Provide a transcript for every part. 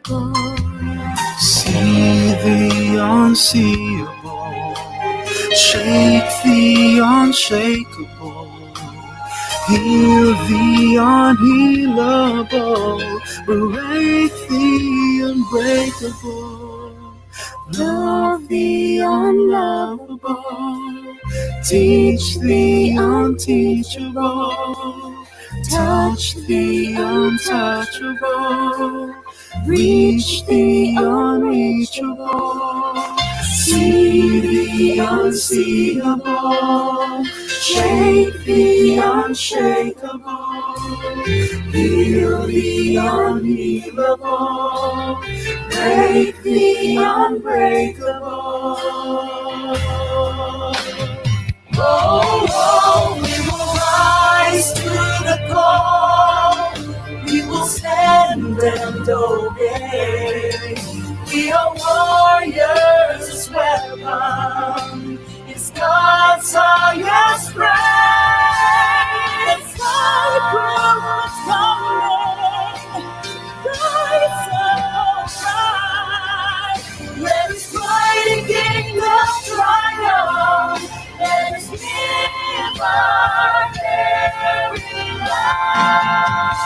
Unseeable. See the unseeable, shake the unshakable, heal the unhealable, break the unbreakable, love the unlovable, teach the unteachable, touch the untouchable, reach the unreachable, see the unseeable, shake the unshakable, heal the unhealable, break the unbreakable. Oh, we will rise to the call. We will stand and obey. We are warriors whose weapon is God's highest praise. The proof is coming. Rise up, oh, pride. Let us ride kingdom triumph. Let us live our very lives.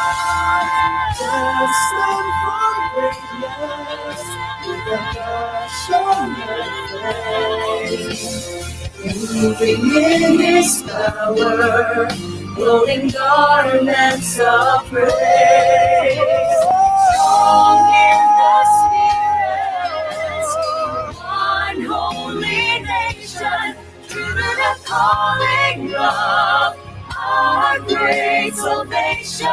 Destined for greatness with a passionate faith. Moving in His power, glowing garments of praise. Strong in the Spirit, one holy nation, true to the calling of our great salvation.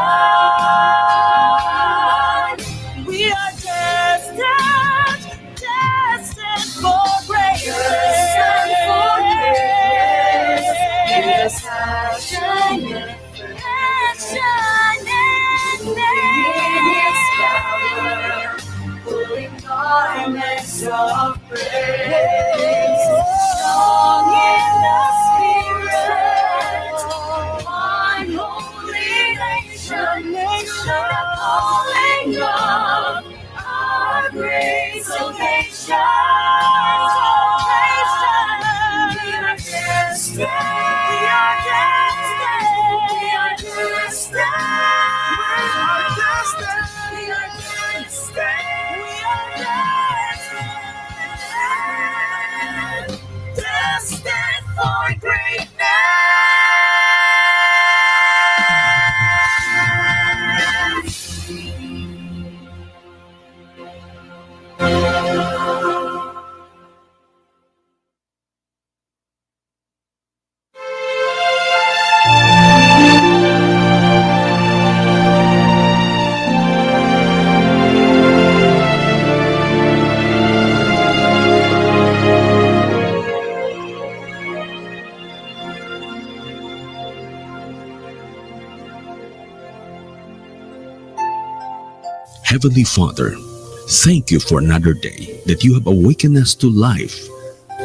We are destined, destined for greatness. Destined for greatness. With a passionate passionate in His power, pulling garments of praise. Strong in the Spirit, one holy nation, to the calling of our great salvation. We are destined. We are destined. We are destined. We are destined. We are destined. Destined for greatness. Heavenly Father, thank you for another day that you have awakened us to life,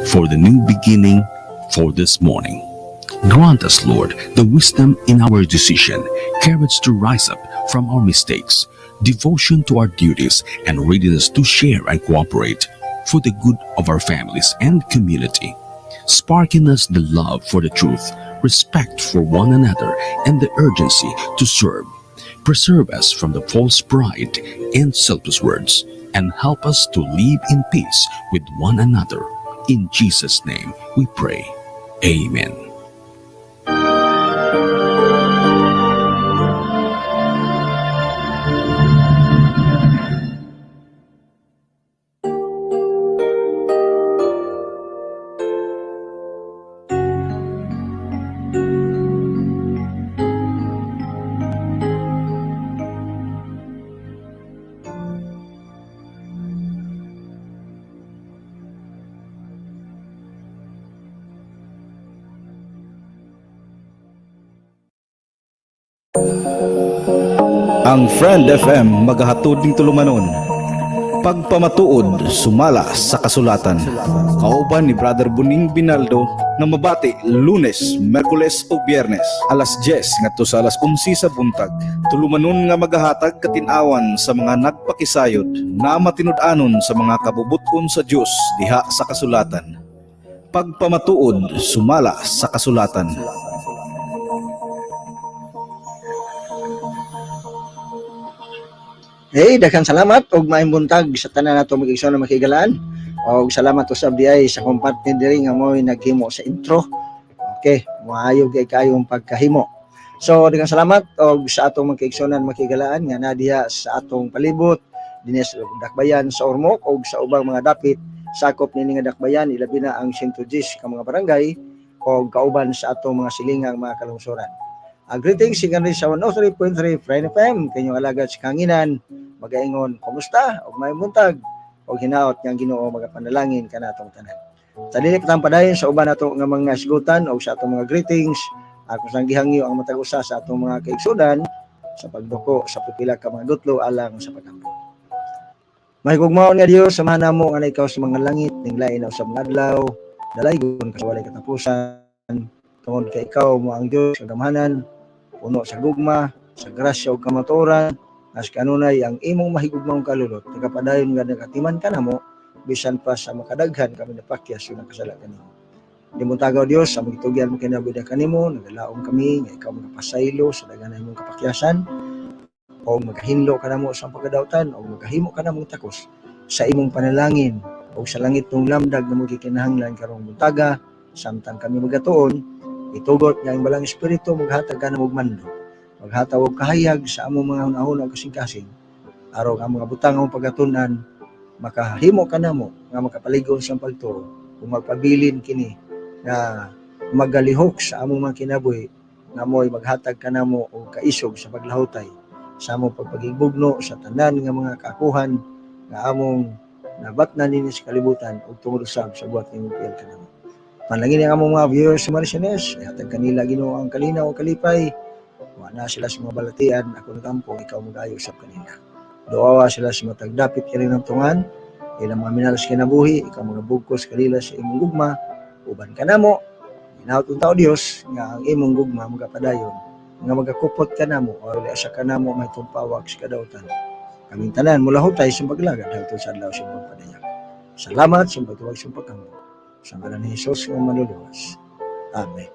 for the new beginning for this morning. Grant us, Lord, the wisdom in our decision, courage to rise up from our mistakes, devotion to our duties, and readiness to share and cooperate for the good of our families and community. Spark in us the love for the truth, respect for one another, and the urgency to serve. Preserve us from the false pride and selfish words, and help us to live in peace with one another. In Jesus' name we pray. Amen. Ang Friend FM magahatod ning tulumanon. Pagpamatuod sumala sa kasulatan. Kauban ni Brother Buning Binaldo na mabati Lunes, Merkules o Biyernes, alas 10 ngadto sa alas 11 sa buntag. Tulumanon nga magahatag katinawan sa mga nagpakisayod na matinud-anon sa mga kabubuton sa Dios diha sa kasulatan. Pagpamatuod sumala sa kasulatan. Hey, daghang salamat og maayong buntag sa tanan nato mag-igsoon na makigalaan. Og salamat usab diay sa akong partner diri nga mo'y naghimo sa intro. Okay, maayo kay kayong pagkahimo. So, daghang salamat og sa atong mga kaigsuonan makigalaan nga naa diha sa atong palibot dinhi sa Dakbayan sa Ormoc og sa ubang mga dapit sakop niini nga dakbayan, ilabi na ang 110 ka mga barangay og kauban sa atong mga silingang mga kalungsuran. Greetings sigan rin sa 103.3 Friend FM, kanyong alagad sa kanginan, magaingon, kumusta og maayong buntag og hinaot nga ang Ginoo magapanalangin kanatong tanan. Sa dili pa padayon sa uban nato nga mga sigutan og sa atong mga greetings, ako sang gihangyo ang matag usa sa atong mga kaigsunan sa pagduko sa pipila ka mga gutlo alang sa pagampo. Mahigugmaon nga Dios, samahan namo nga ikaw sa mga langit ning lain na usab nga adlaw, dalaygon ka sa walay katapusan, tungod kay ikaw mo ang Dios kagamhanan, puno sa gugma, sa grasya ug kamatuoran, as kanunay ang imong mahigugmaong kalulot nagapadayon nga nagatiman kanamo bisan pa sa makadaghan kami napakyas ug nakasala kanimo. Di mo tagaw Dios sa magitugyan mo kinabuhi kanimo, nagalaom kami nga ikaw magapasaylo sa daghan imong kapakyasan o magahinlo kanamo sa pagkadawtan o magahimo kanamo takos sa imong panalangin o sa langit ng lamdag nga mo gikinahanglan karong buntaga samtang kami magatuon. Itugot nga ang balang espiritu maghatag kanamo og mando, maghatag og kahayag sa among mga hunahuna ug kasing-kasing, aron ang mga butang among pagatunan makahimo kanamo nga makapaligon sa pagtuo ug magpabilin kini nga magalihok sa among mga kinabuhi, nga mo'y maghatag kanamo og kaisog sa paglahutay sa among pagpagigbugno sa tanan nga mga kaakuhan nga among nabatnan dinhi sa kalibutan ug tungod usab sa buhat nimong piyal kanamo. Panalangin ang among mga viewers sa Mariciones, ihatag kanila, Ginoo, ang kalinaw ug kalipay. Wa na sila sa mga balatian, ako nagampo, ikaw magayo usab kanila. Duawa sila sa matag dapit kini ng tungan, ilang mga minahal sa kinabuhi, ikaw mga bugkos kanila sa imong gugma, uban kanamo. Hinaot unta, Dios, nga ang imong gugma magapadayon, nga magakupot kanamo, o asa kanamo may tumpawag sa kadautan. Kaming tanan mulahutay sa paglagad hangtod sa adlaw sa imong pagpadayag. Salamat sa pagtuwag sa pagkampo. Sa ngalan ni Jesus nga manluluwas. Amen.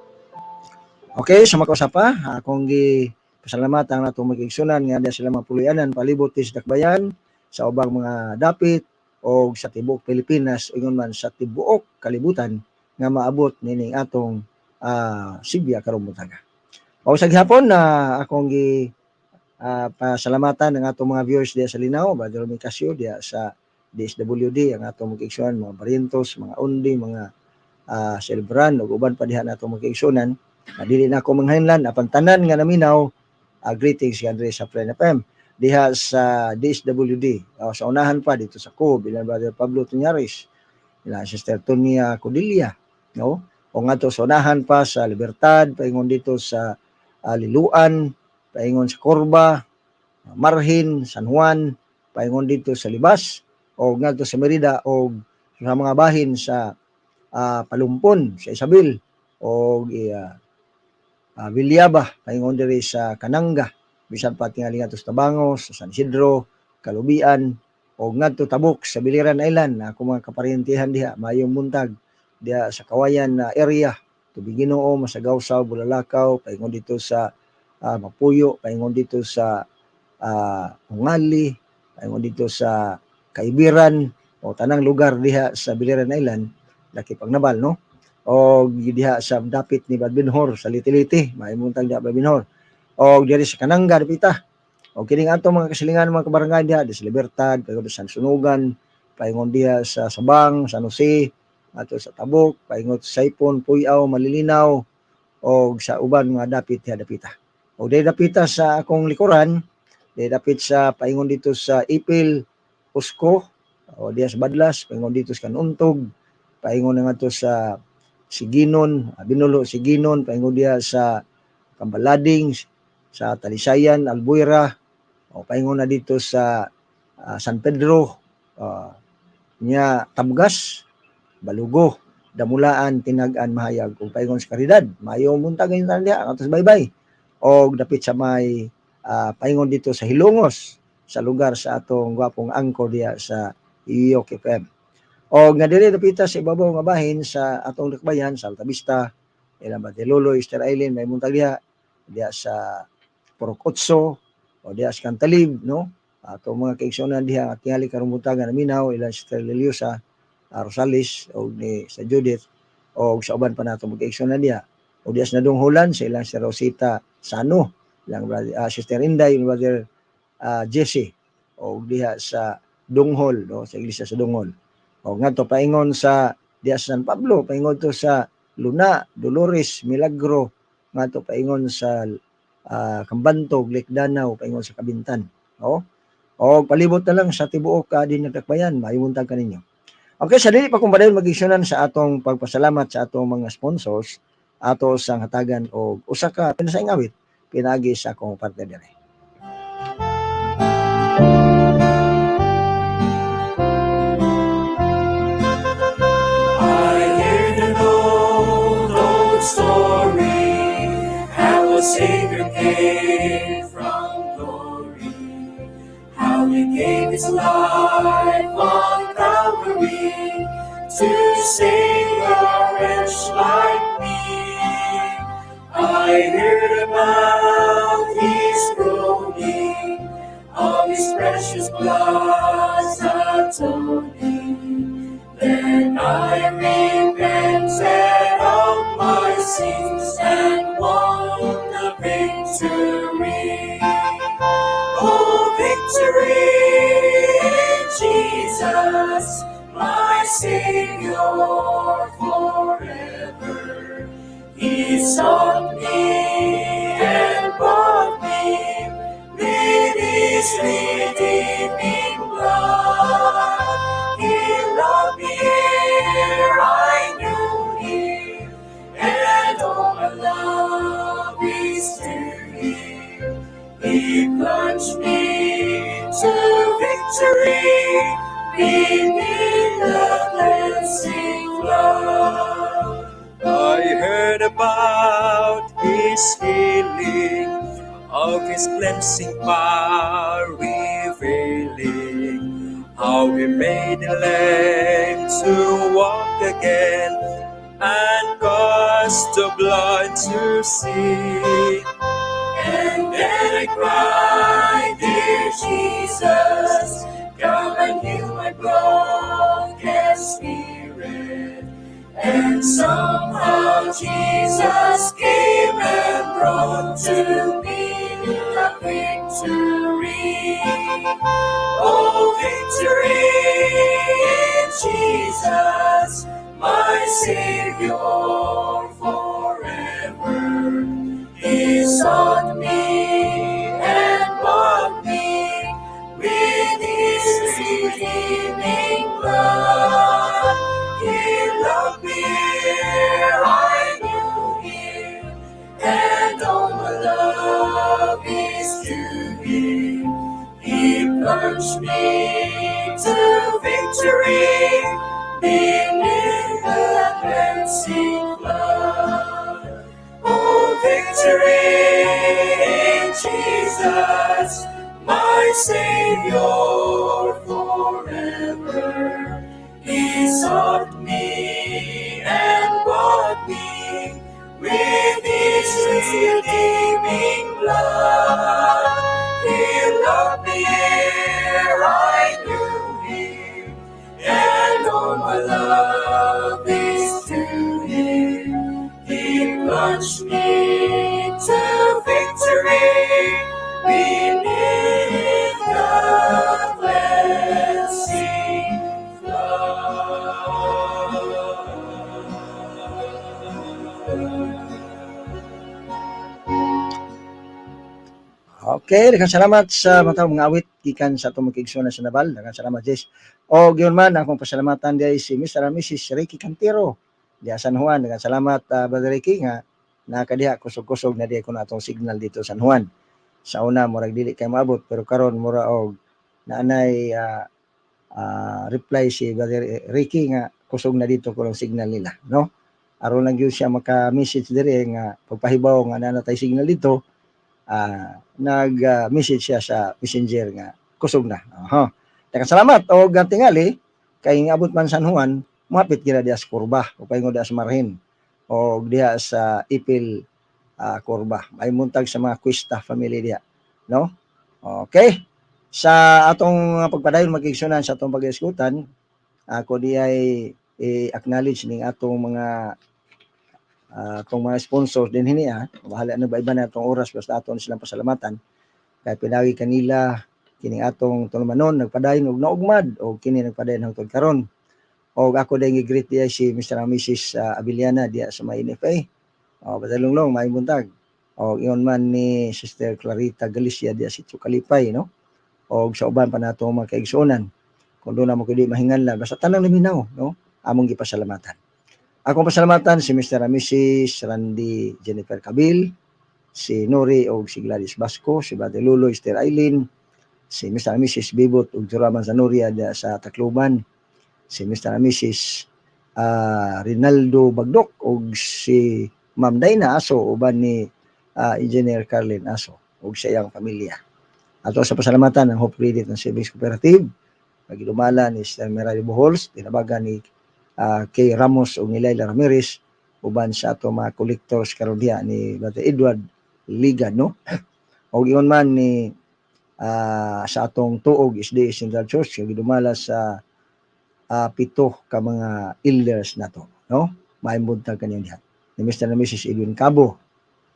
Okay, sa makausapa, akong gi pasalamatan ang atong magigsunan nga diya sila mga puloy-anan palibot sa Dakbayan, sa ubang mga dapit o sa tibuok Pilipinas, ingon man sa tibuok kalibutan nga maabot nining atong sibya karong buntaga. O sa gihapon na akong gi pasalamatan ang atong mga viewers diya sa Linao, Brother Romy Casio diya sa DSWD, ang atong mga mga Barrientos, mga Undi, mga Celebran ug uban pa diha natong mga igsunan. Dili na ako manghinlan apan tanan nga naminaw, greetings diri sa Friend FM diha sa DSWD, sa unahan pa dito sa Co, bilang Brother Pablo Tuñares, ila Sister Tonia Codilia, no? O ngadto sa unahan pa sa Libertad, paingon dito sa Liluan, paingon sa Corba, Marhin, San Juan, paingon dito sa Libas, o ngadto sa Merida o sa mga bahin sa Palumpon, sa Isabel, o Villaba, paingon diri sa Kananga, bisan pa tingali ngadto sa Tabangos, sa San Isidro, Kalubian, o ngadto Tabuk sa Biliran Island, na ako mga kaparyentihan diha, mayong buntag diha sa Kawayan na area, Tubig Ginoo, Masagawsaw, Bulalakaw, paingon dito sa Mapuyo, paingon dito sa Ungali, paingon dito sa Kaibiran, o tanang lugar diha sa Biliran Island, laki pagnabal, no? O diha sa dapit ni Badbinhor sa Litiliti, maayong buntag diha, Badbinhor. O diri sa Kananga dapita. O kining ato mga kasilingan, mga kabarangay diha di sa Libertad, paingon sa Sunugan, paingon diha sa Sabang, San Jose, ato sa Tabuk, paingon sa Saipon, Puyaw, Malilinaw, o sa uban mga dapit diha dapita. O diri dapita sa akong likuran, diri dapit sa paingon dito sa Ipil, Usko, o diha sa Badlas, paingon dito sa Kanuntog, paingon na ngadto sa Siginon, Binulo, Siginon, paingon diha sa Kambalading, sa Talisayan, Albuera, o paingon na dito sa San Pedro, Nya Tabgas, Balugo, Damulaan, Tinagan, Mahayag ug paingon sa Caridad. Maayong buntag inyong tanan diha ngadto sa Baybay. Og dapit sa may paingon dito sa Hilongos, sa lugar sa atong gwapong angko diha sa Iyok FM. O nga diri dapita sa ibabaw nga bahin sa atong dakbayan sa Altavista, ilang ba Lolo, Easter Island, may buntag diha diha sa Purok Otso o diha sa Cantalib, no? Ato mga kaigsuonan diha nga tingali karong buntaga naminaw, ilang Sister Liliosa Rosales o ni sa Judith o sa uban pa nato mga kaigsuonan diha. O diha sa Nadunghulan sa ilang si Rosita Sano, ilang brother, Sister Inday, brother Jesse, o diha sa Dunghol, no, sa iglesia sa Dunghol. O ngadto paingon sa diha sa San Pablo, paingon to sa Luna, Dolores, Milagro, ngadto paingon sa Kambantog, Lake Danau, paingon sa Kabintan. No? O palibot na lang sa tibuok din nagdakbayan, maayong buntag kaninyo. Okay, sa dili pa kung padayon mag sa atong pagpasalamat sa atong mga sponsors, ato sang hatagan og usa ka pinasayng awit pinaagi sa akong partner diri. I heard an old, old story, how a Savior came from glory, how he gave his life on Calvary to save a wretch like me. I heard about his groaning, of his precious blood's atoning. Then I repented of my sins and won the victory. Oh, victory in Jesus, my Savior forever. He sought me and bought me with his redeeming blood. He loved me ere I knew him, and all my love is to him. He plunged me to victory beneath the cleansing flood. I heard about his healing, of his cleansing power revealing, how he made the lame to walk again and caused the blind to see. And then I cried, "Dear Jesus, come and heal my broken spirit." And somehow Jesus came and brought to me the victory. Oh, victory in Jesus, my Savior forever. He sought me and bought me with his redeeming blood. He loved me ere I knew him, and all my love is to him. He plunged me to victory beneath the cleansing flood. Oh, victory in Jesus, my Savior forever. He sought me and bought me with his redeeming blood. He loved me ere I knew him, and all my love is to him. He plunged me to victory beneath the cleansing flood. Okay, daghang salamat sa mga awit gikan sa atong mga sa Nabal. Daghang salamat, Jess. O gyud man akong pasalamatan diay si Mr. and Mrs. Ricky Cantero diha San Juan. Daghang salamat, Brother Ricky, nga nakadiha kusog-kusog na diha ko na atong signal dito sa San Juan. Sa una murag dili kay maabot, pero karon mura og naanay Reply si Brother Ricky nga kusog na dito ko signal nila, no? Aron lang gyud siya maka-message diri nga pagpahibaw nga naa na tay signal dito, nag-message siya sa Messenger nga kusog na. Aha. Daghang salamat og tingali kay ngabot man San Juan, moapit gira diha sa Kurba o paingon diha sa Marhin o diha sa Ipil, Kurba. May muntag sa mga Cuesta family diha, no? Okay. Sa atong pagpadayon, magigsunan, sa atong pag-eskutan, ako di ay i-acknowledge ning atong mga sponsors din hini ah. Bahala na ba iba na atong oras, basta aton silang pasalamatan kay pinagi kanila kining atong tulumanon nagpadayon og naugmad og kini nagpadayon hangtod karon. Og ako din gi-greet diya si Mr. and Mrs. Abiliana diya sa may NFA. O Badalunglong, maayong buntag. Og ingon man ni Sister Clarita Galicia diya sa Kalipay, no? Og sa uban pa nato mga kaigsuonan. Kung doon na mo kundi mahinganlan, basta tanang naminaw, no? Among gipasalamatan. Akong pasalamatan si Mr. and Mrs. Randy Jennifer Cabil, si Nori og si Gladys Basco, si Brother Lulo, Esther Eileen, si Mr. and Mrs. Bibot ug Juraman Zanuria diya sa Tacloban, si Mr. and Mrs. Rinaldo Bagdok ug si Ma'am Dayna Aso uban ni Engineer Carlin Aso ug sa iyang pamilya. Ato sa pasalamatan ang Hope Credit and Savings Cooperative, pagilumala ni Sir Merari Bohols, tinabagan ni Kay Ramos ug ni Laila Ramirez uban sa ato mga collectors karon diha ni Brother Edward Liga, no? Og ingon man ni sa atong tuog SDA Central Church nga gidumala sa pito ka mga elders nato, no? Maayong buntag kaninyong diha. Ni Mr. and Mrs. Edwin Cabo.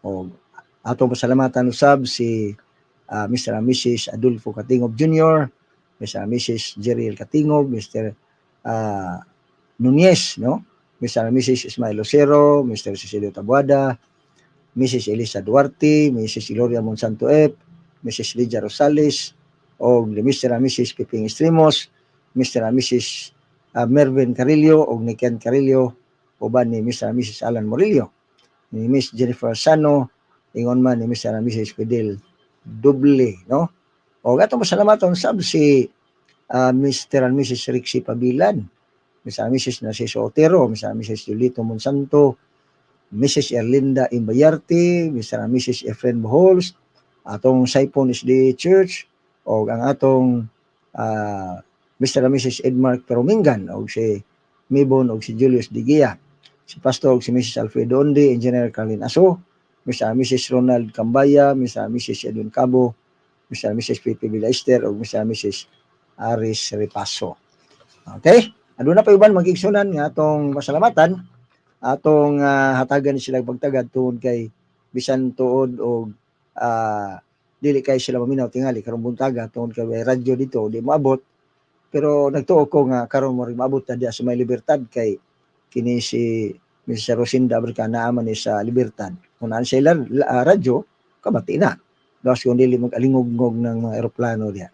Og atong pasalamatan usab si Mr. and Mrs. Adolfo Katingob Jr., Mr. and Mrs. Jeriel Katingob, Mr. Nunez, no? Mr. and Mrs. Ismael Lucero, Mr. Cecilio Tabuada, Mrs. Elisa Duarte, Mrs. Gloria Monsanto Ep, Mrs. Lydia Rosales, og ni Mr. and Mrs. Piping Estremos, Mr. and Mrs. Mervin Carillo og ni Ken Carillo, uban ni Mr. and Mrs. Alan Murillo, ni Miss Jennifer Sano, ingon man ni Mr. and Mrs. Fidel Doble, no? Og atong pasalamaton sab si Mr. and Mrs. Rixie Pabilan, Mr. and Mrs. Narciso Otero, Mr. and Mrs. Julito Monsanto, Mrs. Erlinda Imbayarte, Mr. and Mrs. Efren Bohols, atong Saipon SDA Church, o ang atong Mr. and Mrs. Edmark Perumingan, o si Mibon o si Julius Digia, si Pastor o si Mrs. Alfredo Onde, Engineer Carlin Aso, Mr. and Mrs. Ronald Cambaya, Mr. and Mrs. Edwin Cabo, Mr. and Mrs. Pepe Villaister, o Mr. and Mrs. Aris Repaso. Okay? Aduna pa uban, magigsunan, nga atong masalamatan, atong hatagan sila pagtagad tungod kay bisan tuod og dili kay sila maminaw tingali karong buntaga tungod kay may radyo dito di moabot, pero nagtuo ko nga karon mo rin maabot na diya sa may Libertad kay kini si Mrs. Rosinda Abrica naa man ni sa Libertad. Kung naan sila radyo, kabati na gawas kung dili mag-alingog-ngog ng mga eroplano diya.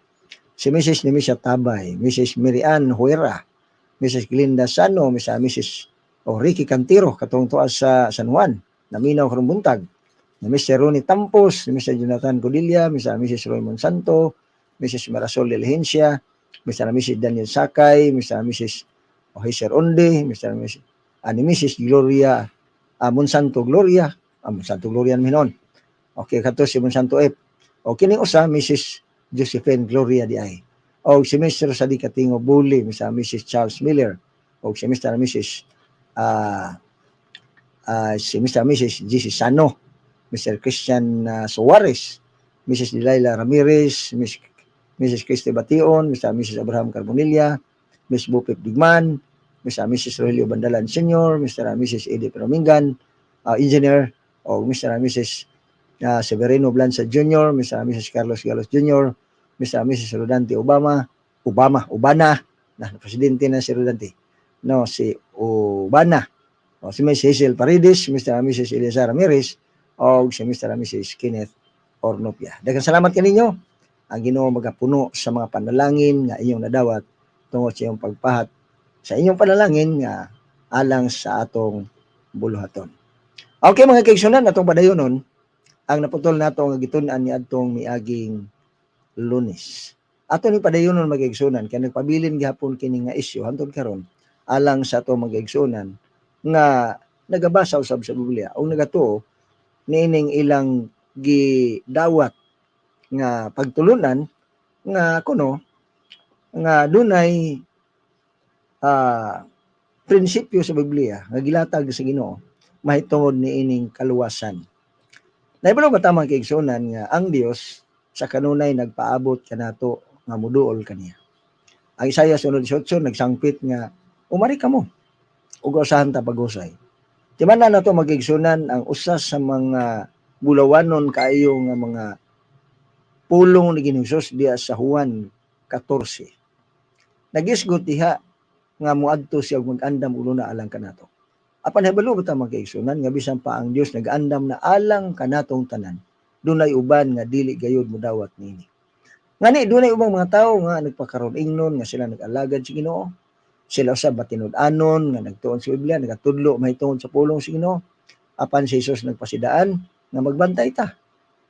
Si Mrs. Nemesha Tabay, Mrs. Mirian Huera, Mrs. Glinda Sano, Mr. and Mrs. o Ricky Cantiro katong tuwa sa San Juan naminaw karong buntag, ni Mr. Ronnie Tampos, ni Mr. Jonathan Codilla, Mr. and Mrs. Roy Monsanto, Mrs. Marasol Diligencia, Mr. and Mrs. Daniel Sakay, Mr. and Mrs. Ohiser Onde, Mr. and Mrs. Ni Mrs. Gloria Monsanto Gloria, Monsanto Gloria naman noon. Okay, kato si Monsanto F. O kining usa, Mrs. Josephine Gloria di ay. O si Mr. Sadi Katingo Buli, Mr. and Mrs. Charles Miller, o si Mr. and Mrs. Si Mr. and Mrs. GC Sano, Mr. Christian Suarez, Mrs. Delilah Ramirez, Mrs. Christy Bation, Mr. and Mrs. Abraham Carbonilla, Miss Bupip Digman, Mr. and Mrs. Rogelio Bandalan Sr., Mr. and Mrs. Eddie Perumingan, Engineer, o Mr. and Mrs. Severino Blanza Jr., Mr. and Mrs. Carlos Galos Jr., Mr. and Mrs. Rodante Obama, Obama, Obana, na presidente na si Rodante. No, si Obana. O, si Ms. Hazel Paredes, Mr. and Mrs. Elisa Ramirez, o si Mr. and Mrs. Kenneth Ornopia. Daghang salamat kaninyo. Ang Ginoo magapuno sa mga panalangin nga inyong nadawat tungod sa inyong pagpahat sa inyong panalangin nga alang sa atong buluhaton. Okay, mga kaigsunan, atong padayonon ang naputol nato nga gitun-an ni adtong miaging Lunes. Ato ni padayonon, mga igsuonan, kay nagpabilin gihapon kini nga isyu hantod karon alang sa ato, mga igsuonan, nga nagabasa usab sa Biblia o nagatuo niining ilang gidawat nga pagtulunan nga kuno nga dunay prinsipyo sa Biblia nga gilatag sa Ginoo mahitungod niining kaluwasan. Nahibalo ba ta, mga kaigsuonan, nga ang Dios sa kanunay nagpaabot kanato nga muduol kaniya? Ang Isaiah 1:18 nagsangpit nga umari kamo ug usahan ta pag-usay. Timan-a nato, mga igsuonan, ang usa sa mga bulawanon kaayo nga mga pulong ni Ginoong Hesus diya sa Juan 14. Nagisgot diha nga moadto siya ug mag-andam og luna alang kanato. Apan hibalo ba ta, mga kaigsuonan, nga bisan pa ang Dios nag-andam na alang kanatong tanan, dunay uban nga dili gayud modawat niini? Ngani dunay ubang mga tawo nga nagpakaron ingnon nga sila nag-alagad sa Ginoo. Sila usab matinud-anon nga nagtuon sa Biblia, nagatudlo mahitungod sa pulong sa Ginoo. Apan si Jesus nagpasidaan nga magbantay ta,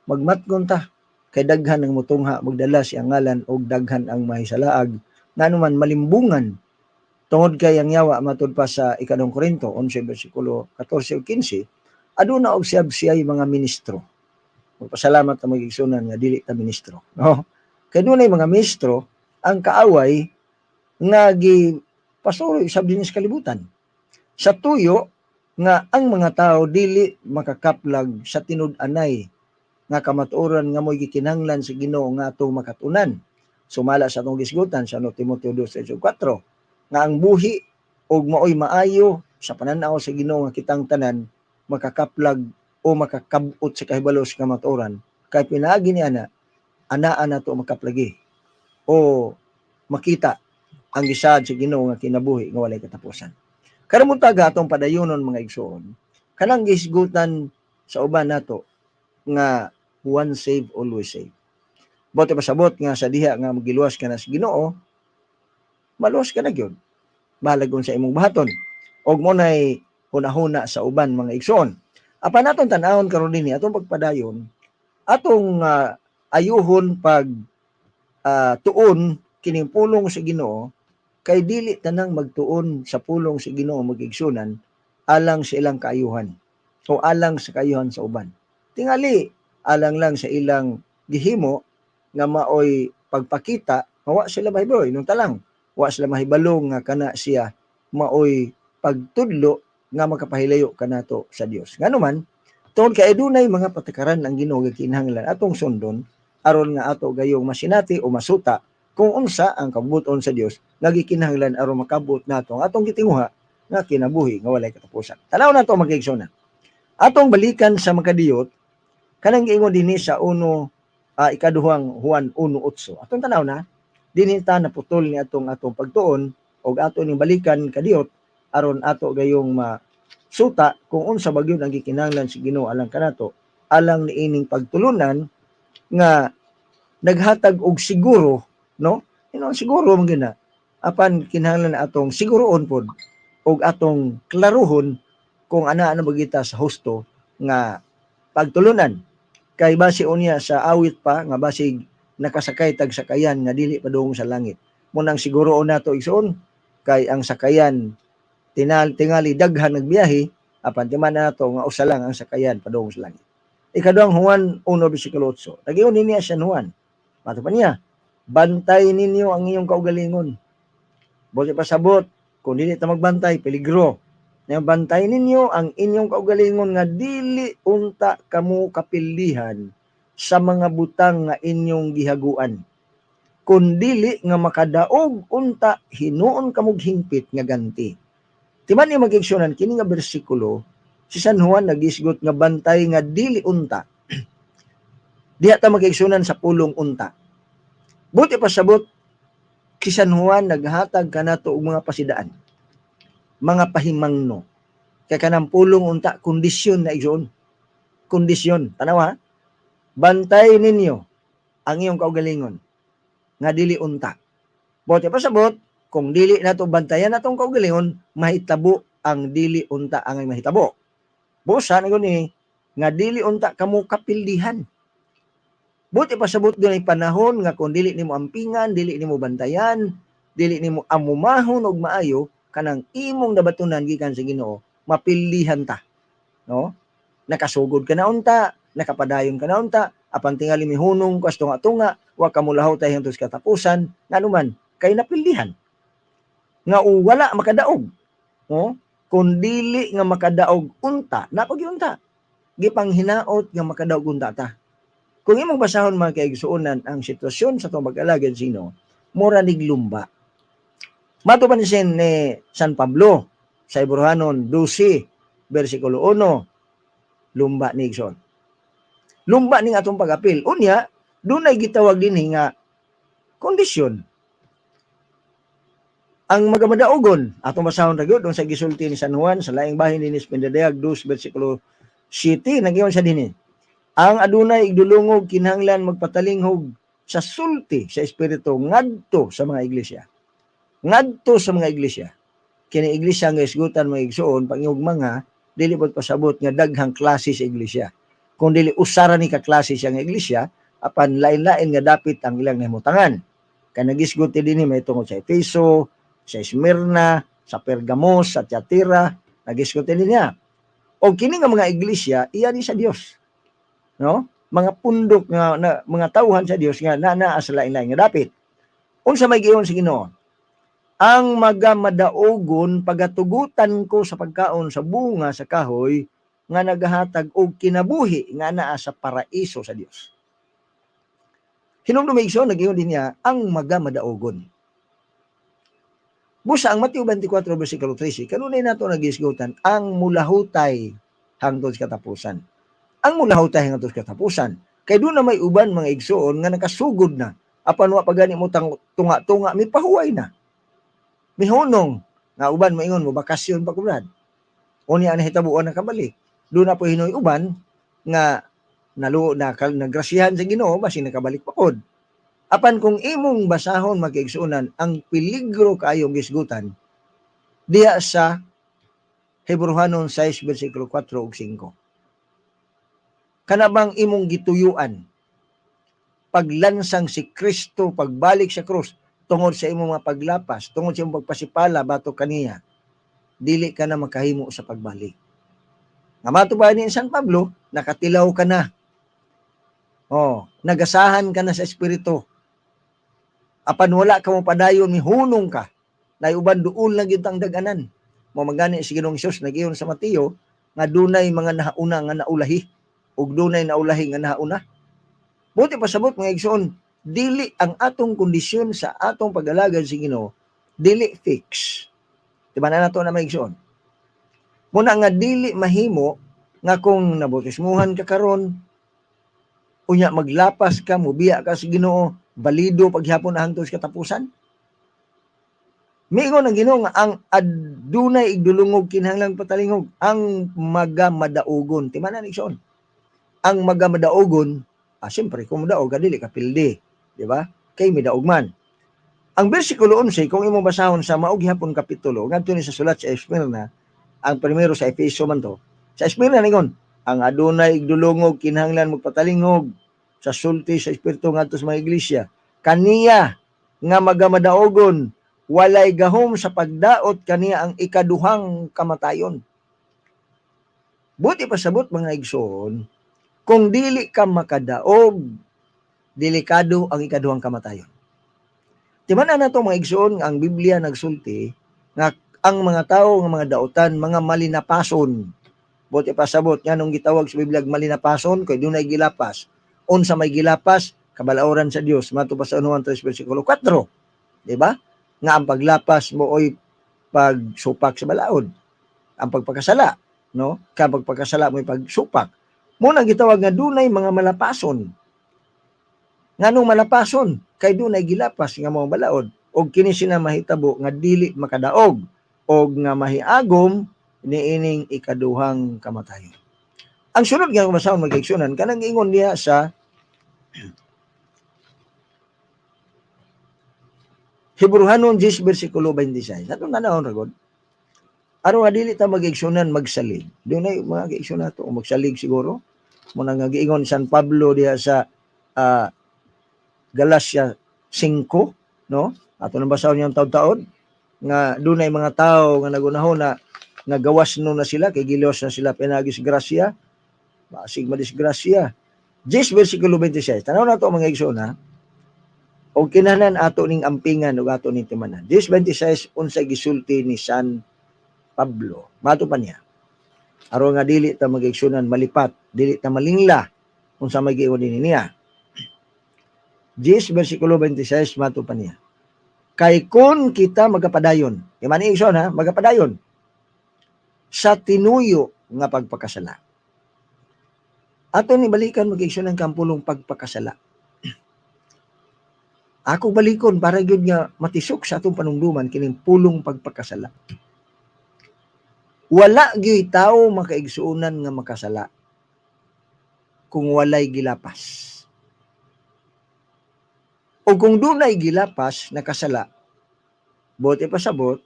magmatgon ta kay daghan ang mutungha magdala sa iyang ngalan og daghan ang mahisalaag, ngano man malimbungan tungod kay ang yawa, matud pa sa Ikaduhang Korinto 11 bersikulo 14 ug 15, aduna og siyab siya'y mga ministro. Magpasalamat ta, mga igsuonan, nga dili ta ministro, no? Kay dunay mga ministro ang kaaway nga gi pasuroy usab dinhi sa kalibutan sa tuyo nga ang mga tao dili makakaplag sa tinud-anay nga kamatuoran nga mo'y gikinahanglan sa Ginoo nga atong makatunan. Sumala sa atong gisgutan sa 1 Timoteo 2:4 nga ang buhi ug maoy maayo sa pananaw sa Ginoo nga kitang tanan makakaplag o makakabot sa kahibalo sa kamatuoran kay pinaagi ni ana anaa nato makaplagi o makita ang gisaad sa Ginoo nga kinabuhi nga walay katapusan. Karon buntaga, atong padayonon, mga igsoon, kanang gisgutan sa uban nato nga "Once save, always save." Buot pasabot nga sa diha nga magiluwas ka na sa Ginoo, maluwas ka na gyud. Bahalag sa imong buhaton. Og mao nay hunahuna sa uban, mga igsoon. Apan atong tan-awon karon dinhi, atong pagpadayon, atong ayuhon pag tuon kining pulong sa Ginoo, kay dili tanang magtuon sa pulong sa Ginoo, mga igsuonan, alang sa ilang kaayuhan o alang sa kaayuhan sa uban. Tingali alang lang sa ilang gihimo nga maoy pagpakita nga wa sila mahibalo, inong talang wa sila mahibalo nga kana siya maoy pagtudlo nga makapahilayo kanato sa Dios. Ngano man, tungod kay adunay mga patakaran ang Ginoo nga kinahanglan atong sundon aron nga ato gayong masinati o masuta kung unsa ang kabubut-on sa Dios nga gikinahanglan aron makabot nato ang atong gitinguha nga kinabuhi nga walay katapusan. Tanaw nato, mga igsoon. Atong balikan sa makadiyot kanang giingon dinhi sa uno Ikaduhang Juan 1:8. Atong tanaw na dinhi ta naputol ni atong atong pagtuon og ato ning balikan kadiyot aron ato gayong masuta kung unsa ba gyud ang gikinahanglan sa Ginoo alang kanato, alang niining pagtulunan nga naghatag og siguro, no? Ino siguro man gina, apan kinahanglan atong siguroon pod og atong klaruhon kung ana ano ba kita sa husto nga pagtulunan, kay base unya sa awit pa nga basig nakasakay tag sakayan nga dili padung sa langit. Mao nang siguroon nato, igsoon, kay ang sakayan tinal tingali daghan nagbiyahe, apan timan nato nga usa lang ang sakayan padung sa langit. Ikaduhang Juan 1 bersikulo 8. Nagiyon niya siya Juan. Mato pa niya, "Bantay ninyo ang inyong kaugalingon." Buot pasabot, kung dili ta magbantay, peligro. Nga bantay ninyo ang inyong kaugalingon nga dili unta kamo kapildihan sa mga butang nga inyong gihaguan. Kun dili nga makadaog unta hinuon kamog hingpit nga ganti. Timan ni, mga igsuonan, kini nga bersikulo, si San Juan nagisgot nga bantay nga dili unta. Diha ta, mga igsuonan, sa pulong "unta". Buot pasabot, si San Juan naghatag kanato og mga pasidaan, mga pahimangno. Kay kanang pulong "unta", kondisyon na, igsoon. Kondisyon. Tanawa ha? Bantay ninyo ang iyong kaugalingon nga dili unta. Buot pasabot, kung dili nato bantayan atong kaugalingon, mahitabo ang dili unta ang mahitabo. Busa na ni nga dili unta kamo kapildihan. Buot ipasabot, dunay panahon nga kung dili nimo ampingan, dili nimo bantayan, dili nimo amumahon og maayo kanang imong nabatunan gikan sa Ginoo, mapilihan ta. No? Nakasugod ka na unta, nakapadayon ka na unta, apan tingali mihunong ka sa tunga-tunga, wa ka mulahutay hangtod sa katapusan, ngano man kay napildihan. Nga wala makadaog. No? Kung dili nga makadaog unta, napag unta. Gipanghinaot nga makadaog unta ta. Kung imong basahon, mga kaigsuonan, ang sitwasyon sa atong pag-alagad sino, mura nig lumba. Mato pansin ni San Pablo sa Hebreohanon 12 versikulo 1, lumba ni igsoon. Lumba ning atong pag-apil. Unya, dunay gitawag dinhi nga kondisyon. Ang magamadaogon, atong basahon ra gyud sa gisulti ni San Juan sa laing bahin dinhi sa Pindadayag 2 versikulo 7, nagyon sa dinhi. Ang adunay igdulungog kinahanglan magpatalinghog sa sulti sa Espiritu ngadto sa mga iglesia. Ngadto sa mga iglesia. Kini iglesia nga isgutan, mga igsuon, pag mga dili pod pasabot nga daghang klase sa iglesia. Kung dili usara ni ka klase siya nga iglesia, apan lain-lain nga dapit ang ilang nahimutangan. Kay nagisgot dinhi may tungod sa Efeso, sa Smyrna, sa Pergamos, sa Tiatira, nagisgot din niya. O kini nga mga iglesia, iya ni sa Dios. No? Mga pundok nga na, mga tawhan sa Dios nga na naa sa lain-lain nga dapit. Unsa may giingon sa Ginoo? Ang magamadaogon, pagatugutan ko sa pagkaon sa bunga sa kahoy nga nagahatag og kinabuhi nga naa sa paraiso sa Dios. Hinumdum, igsoon, nag-ingon din niya ang magamadaogon. Busa ang Mateo 24 versikulo 13, kanunay nato nagisgutan ang mulahutay hangtod sa katapusan. Ang mulahutay hangtod sa katapusan. Kay doon na may uban, mga igsoon, nga nakasugod na. Apan wa pa gani mo tunga-tunga, may pahuway na. Mihunong nga uban maingon mo bakasyon pa ko, brad. Unya ang nahitabuan, nakabalik. Doon na po hinoy uban nga nalu na nagrasyahan sa Ginoo, basin nakabalik pa pod. Apan kung imong basahon, mga kaigsuonan, ang peligro kaayong gisgutan diya sa Hebreohanon 6 versikulo 4 ug 5. Kana bang imong gituyuan paglansang si Kristo pagbalik sa krus tungod sa imong mga paglapas, tungod sa imong pagpasipala batok kaniya, dili ka na makahimo sa pagbalik. Nga mato ba ni San Pablo, nakatilaw ka na. Oh, nagasahan ka na sa espiritu. Apan wala ka mo padayon, mihunong ka. Nay uban duol na gyud ang daganan. Mo magani si Ginoong Hesus nagiyon sa Mateo nga dunay mga nahauna nga naulahi ug dunay naulahi nga nahauna. Buot ipasabot, mga igsoon, dili ang atong kondisyon sa atong pag-alagad sa Ginoo dili fix. Diba na nato na, mga igsoon? Muna nga dili mahimo nga kung nabautismuhan ka karon, unya maglapas ka, mubiya ka sa Ginoo, balido paghapon na hangtod sa katapusan. Miingon ang Ginoo nga ang adunay igdulungog kinahanglan patalingog ang magamadaugon. Timanan, igsoon. Ang magamadaugon, siyempre kung modaog ka dili ka pildi, di ba? Kay midaog man. Ang bersikulo 11, kung imong basahon sa mao gihapon kapitulo, ngadto ni sa sulat sa Esmirna, ang primero sa Efeso man to. Sa Esmirna ningon, ang adunay igdulungog kinahanglan magpatalingog sa sulti sa Espiritu ngadto sa mga iglesia. Kaniya nga magamadaugon, walay gahom sa pagdaot kaniya ang ikaduhang kamatayon. Buot ipasabot, mga igsoon, kung dili ka makadaog, delikado ang ikaduhang kamatayon. Timan na to, mga igsoon, ang Biblia nagsulti nga ang mga tao nga mga dautan, mga malinapason. Buot ipasabot nga nung gitawag sa Biblia malinapason kay dunay gilapas. Unsa may gilapas? Kabalaoran sa Dios. Mato pa sa 1 3 versikulo 4. Di ba? Nga ang paglapas mo oy pagsupak sa balaod. Ang pagpakasala, no? Kapag pagkasala mo'y pagsupak. Muna gitawag nga dunay mga malapason. Nganong malapason? Kay dunay gilapas nga mga balaod og kini sila mahitabo nga dili makadaog og nga mahiagom niining ikaduhang kamatayon. Ang sunod nga basahon, mga kaigsuonan, kanang ingon niya sa Hebreohanon 10 versikulo 26. Atong tanawon ra gud. Aron nga dili ta magigsunan magsalig. Dunay mga kaigsuonan to magsalig siguro. Muna nga giingon San Pablo diha sa Galatia 5, no? Ato nang basahon niyang taod-taod nga dunay mga tao nga nagunahona nga gawas no na sila kay giluwas na sila pinaagi sa grasya, basig madisgrasya. 10 versikulo 26. Tanaw na to, mga igsoon, ha. O kinahanglan ato ning ampingan ug ato ning timanan. 10:26, unsa gisulti ni San Pablo? Mato pa niya. Aron nga dili ta magigsunan malipat, dili ta malingla unsa may giingon dinhi niya. 10 versikulo 26, mato pa niya. Kay kung kita magapadayon, kay man igsoon ha, magapadayon sa tinuyo nga pagpakasala. Ato ni balikan, mag-igsoon, ang kampulong pagpakasala. Ako balikon para gyud nga matisok sa atong panumduman kining pulong pagpakasala. Wala gyud tawo makaigsuonan nga makasala kung walay gilapas. O kung dunay gilapas nakasala, bote pasabot,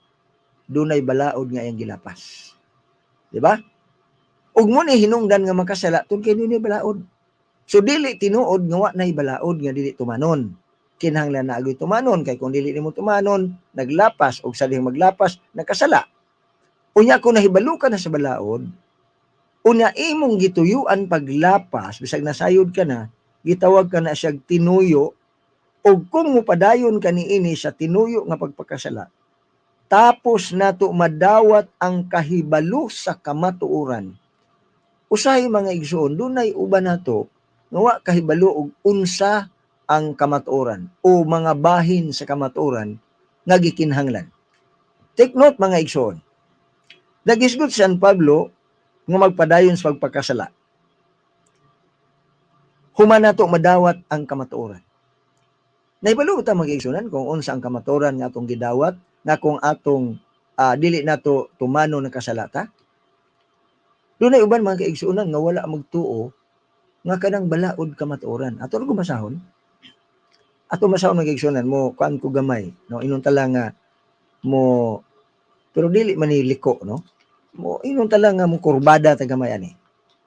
dunay balaod nga iyang gilapas. Di ba? Ug mo ni hinungdan nga makasala tungod kay dunay balaod. So dili tinuod nga wa nay balaod nga dili tumanon. Kinahanglan na agoy tumanon kay kung dili nimo tumanon, naglapas og sa dihang maglapas, nakasala. Unya kung nahibalo ka na sa balaod, unya imong gituyuan paglapas, bisag nasayod ka na, gitawag ka na siyag tinuyo, ug kung mopadayon ka niini sa tinuyo nga pagpakasala, tapos nato madawat ang kahibalo sa kamatuoran. Usahay, mga igsoon, dunay uban nato nga wa kahibalo og unsa ang kamatuoran o mga bahin sa kamatuoran nga gikinahanglan. Take note, mga igsoon. Nagisgot si San Pablo nga magpadayon sa pagpakasala human nato madawat ang kamatuoran. Nahibalo ta, mga igsunan, kung unsa ang kamatuoran nga atong gidawat nga kung atong dili nato tumano nakasala ta? Dunay uban, mga kaigsuonan, nga wala magtuo nga kanang balaod kamatuoran. Ato ra basahon. Ato masahon, mga kaigsuonan, mo kuan ko gamay, no, inon tala nga mo, pero dili man ni liko, no. Mo inon tala nga mo kurbada ta gamay ani.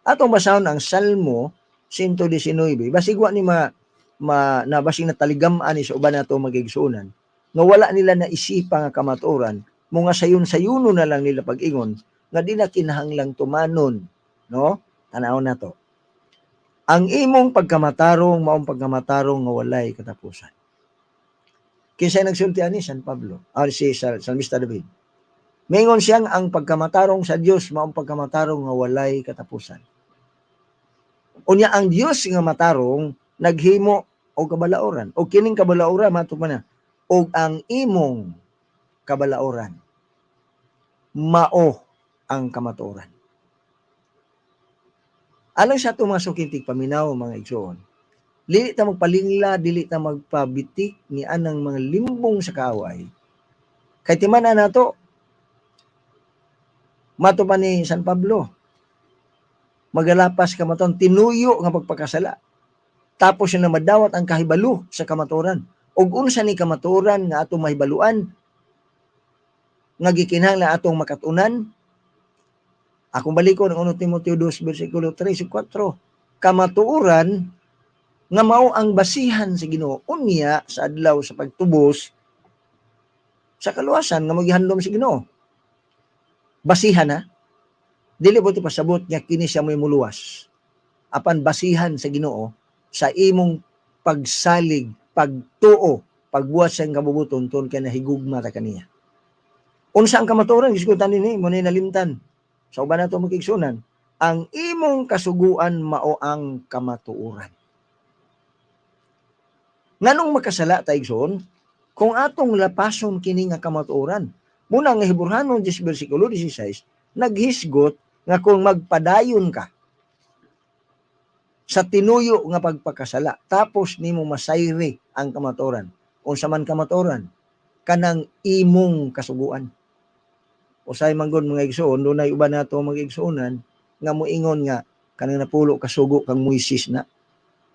Atong basahon ang Salmo 119. Basig wa ni ma, ma na basig nataligam ani sa uban nato magigsuonan nga wala nila naisipa nga kamatuoran mo nga sayon-sayuno na lang nila pag-ingon nga di na kinahanglang tumanon, no? Tanaw na to. Ang imong pagkamatarong maong pagkamatarong nga walay katapusan. Kinsay nagsulti ani? San Pablo, si Salmista David. Mingon siyang ang pagkamatarong sa Dios maong pagkamatarong nga walay katapusan. Unya ang Dios nga matarong naghimo og kabalaoran, og kining kabalaoran, mato pa na, og ang imong kabalaoran mao ang kamatuoran. Alang sa atong mga suking tigpaminaw, mga igsoon, dili ta magpalingla, dili ta magpabitik ni anang mga limbong sa kaaway. Kay timan-an nato, mato pa ni San Pablo, magalapas kamatuoran, tinuyo nga pagpakasala. Tapos siya na madawat ang kahibalo sa kamatuoran. Ug unsa ni kamatuoran nga atong mahibaluan nga gikinahanglan atong makatunan? Akong balikon ang 1 Timoteo 2 versikulo 3 ug 4. Kamatuoran nga mao ang basihan sa Ginoo unya sa adlaw sa pagtubos sa kaluwasan nga magihandom sa Ginoo. Basihan ha. Dili po ito pasabot nga kini siya mo'y muluwas. Apan basihan sa Ginoo sa imong pagsalig, pagtuo, pagbuhat sa iyang kabubuton tungod kay nahigugma ta kaniya. Unsa ang kamatuoran? Gisgutan dinhi mo ni nalimtan. Sa uban nato makigsunan, ang imong kasuguan mao ang kamatuoran. Nganong makasala ta, igsoon? Kung atong lapason kini nga kamatuoran. Muna nga Hebreohanon 10 versikulo 16 naghisgot nga kung magpadayon ka sa tinuyo nga pagpakasala, tapos nimo masayri ang kamatuoran. Unsa man kamatuoran? Kanang imong kasuguan. Usay man gud, mga igsoon, dunay uban nato mga igsuonan nga moingon nga kanang napulo ka sugo kang Moises na.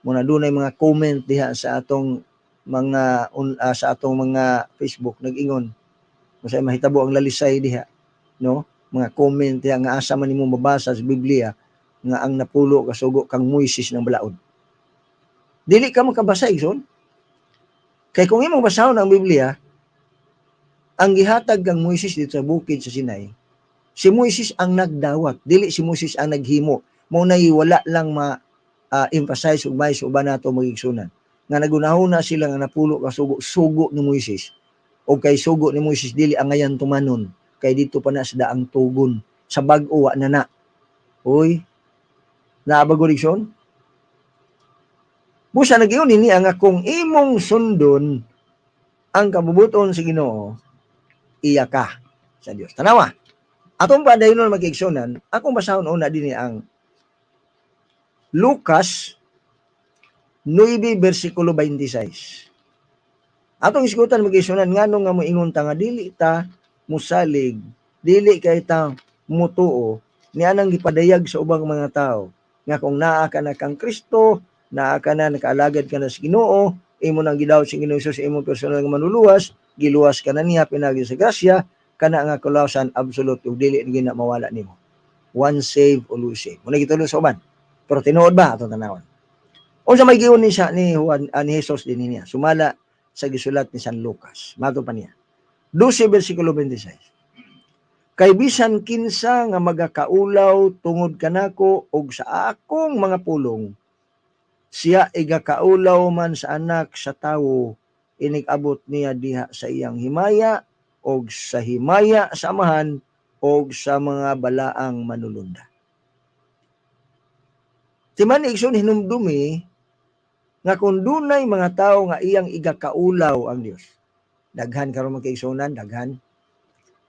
Muna dunay mga comment diha sa atong mga Facebook nag-ingon. Usay mahitabo ang lalisay diha, no? Mga comment diha nga asa man nimo mabasa sa Biblia nga ang napulo ka sugo kang Moises ng balaod. Dili ka makabasa, igsoon. Kay kung imong basahon ang Biblia, ang gihatag kang Moises dito sa bukid sa Sinai, si Moises ang nagdawat, dili si Moises ang naghimo. Mao nay wala lang ma emphasize ug may sa uban nato magigsunan. Nga nagunahuna sila nga napulo ka sugo, sugo ni Moises. O kay sugo ni Moises dili angayan tumanon, kay dito pa na sa daang tugon sa bag-o wa na na. Uy, naa ba gud, igsoon? Busa nagyun ini nga kung imong sundon ang kabubuton sa Ginoo, iya ka sa Dios. Tanawa. Atong padayon magigsunan, akong basahon una dinhi ang Lucas 9 versikulo 26. Atong isgutan, magigsunan, ngano nga moingon ta nga dili ta musalig, dili kay ta mutuo ni anang gipadayag sa ubang mga tao nga kung naa ka na kang Kristo, naa ka na, nakaalagad ka na sa Ginoo, imo nang gidawat sa Ginoo Hesus imong personal nga manuluwas, giluwas ka na niya pinagi sa grasya, kana nga kalawasan absolute ug dili gina mawala nimo. Once save, always save. Mao na gitulo sa uban. Pero tinuod ba atong tanawon? Unsa may giun ni siya ni Juan, ni Jesus din niya sumala sa gisulat ni San Lucas. Mato pa niya. 12 versikulo 26. "Kay bisan kinsa nga magakaulaw tungod kanako og sa akong mga pulong, siya igakaulaw man sa Anak sa Tawo inig-abot niya diha sa iyang himaya og sa himaya sa Amahan og sa mga balaang manulunda." Timan, igsoon, hinumdumi nga kung dunay mga tawo nga iyang igakaulaw ang Dios. Daghan karon, mga kaigsuonan, daghan.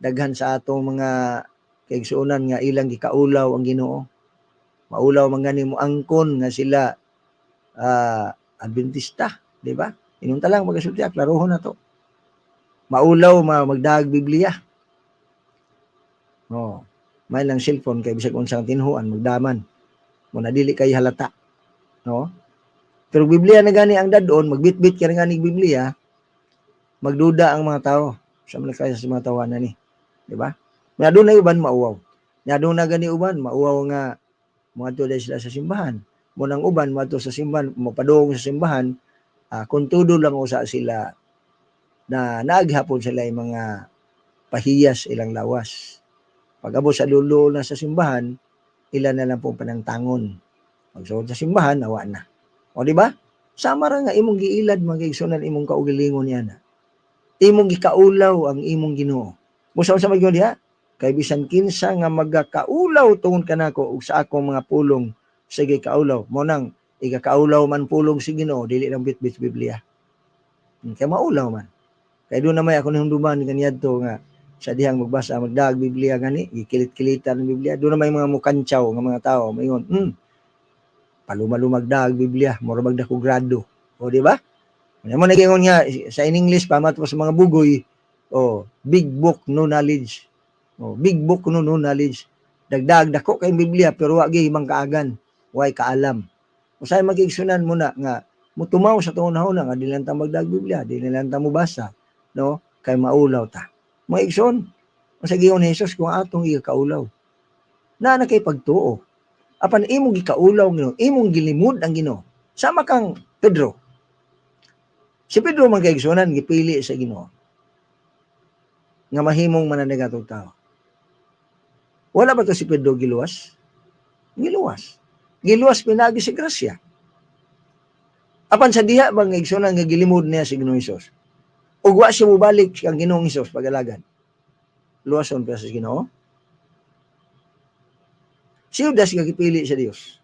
Daghan sa atong mga kaigsuonan nga ilang gikaulaw ang Ginoo. Maulaw man gani mo angkon nga sila Adventista, di ba? Inunta lang magasulti, klarohon na to. Maulaw ma magdaag Biblia. Oh, may lang cellphone kay bisag unsang tinhuan magdaman. Mo na dili kay halata. No? Pero Biblia na gani ang dadon, magbitbit ka na gani Biblia, magduda ang mga tao sa mga kaya sa mga tawanan ni. Di ba? Nga doon na uban mauwaw. Nga doon na gani uban mauwaw nga moadto dahil sila sa simbahan. Mo nang uban moadto sa simbahan, mopadung sa simbahan, kung tudo lang usa sila na naaghapon sila yung mga pahiyas ilang lawas. Pag abot sa dulo na sa simbahan, ila na lang pong panangtangon. Pagsuod sa simbahan, awa na. O di ba? Sama ra nga imong giilad, mga kaigsunan, imong kaugalingon niya na. Imong gikaulaw ang imong Ginoo. Busa unsa may diha? "Kay bisan kinsa nga magakaulaw tungod kanako ug sa akong mga pulong, sige kaulaw." Mo nang igakaulaw man pulong si Ginoo, dili lang bitbit Biblia. Kay maulaw man. Kay doon na may ako nahumduman kaniadto nga sa dihang magbasa magdaag Biblia gani gikilit-kilitan ang Biblia, doon na may mga mukantsaw nga mga tao maingon, "Palumalumagdaag Biblia, mura magdako grado." O di ba? Ano mo nagingon nga sa in English pa mato sa mga bugoy, oh, "Big book, no knowledge." Oh, big book, no knowledge. Dagdag dako kay Biblia pero wa gyud kaagan, way kaalam. Usay magigsunan mo na nga mutumaw sa tunahon nga dili lang ta magdag Biblia, dili lang ta mobasa, no? Kay maulaw ta. Mga igsoon, unsa giingon ni Jesus kung atong igakaulaw? Na na kay pagtuo. Apan imong gikaulaw ang Ginoo, imong gilimod ang Ginoo. Sama kang Pedro. Si Pedro, mga kaigsuonan, gipili sa Ginoo nga mahimong mananagat og tao. Wala ba to si Pedro giluwas? Giluwas. Giluwas pinagi sa grasya. Apan sa diha bang igsuonan nga gilimod niya si Ginoong Hesus, ug wa siya mobalik kang Ginoong Hesus pag-alagad, luwason pa sa Ginoo? Si Judas nga gipili sa Dios.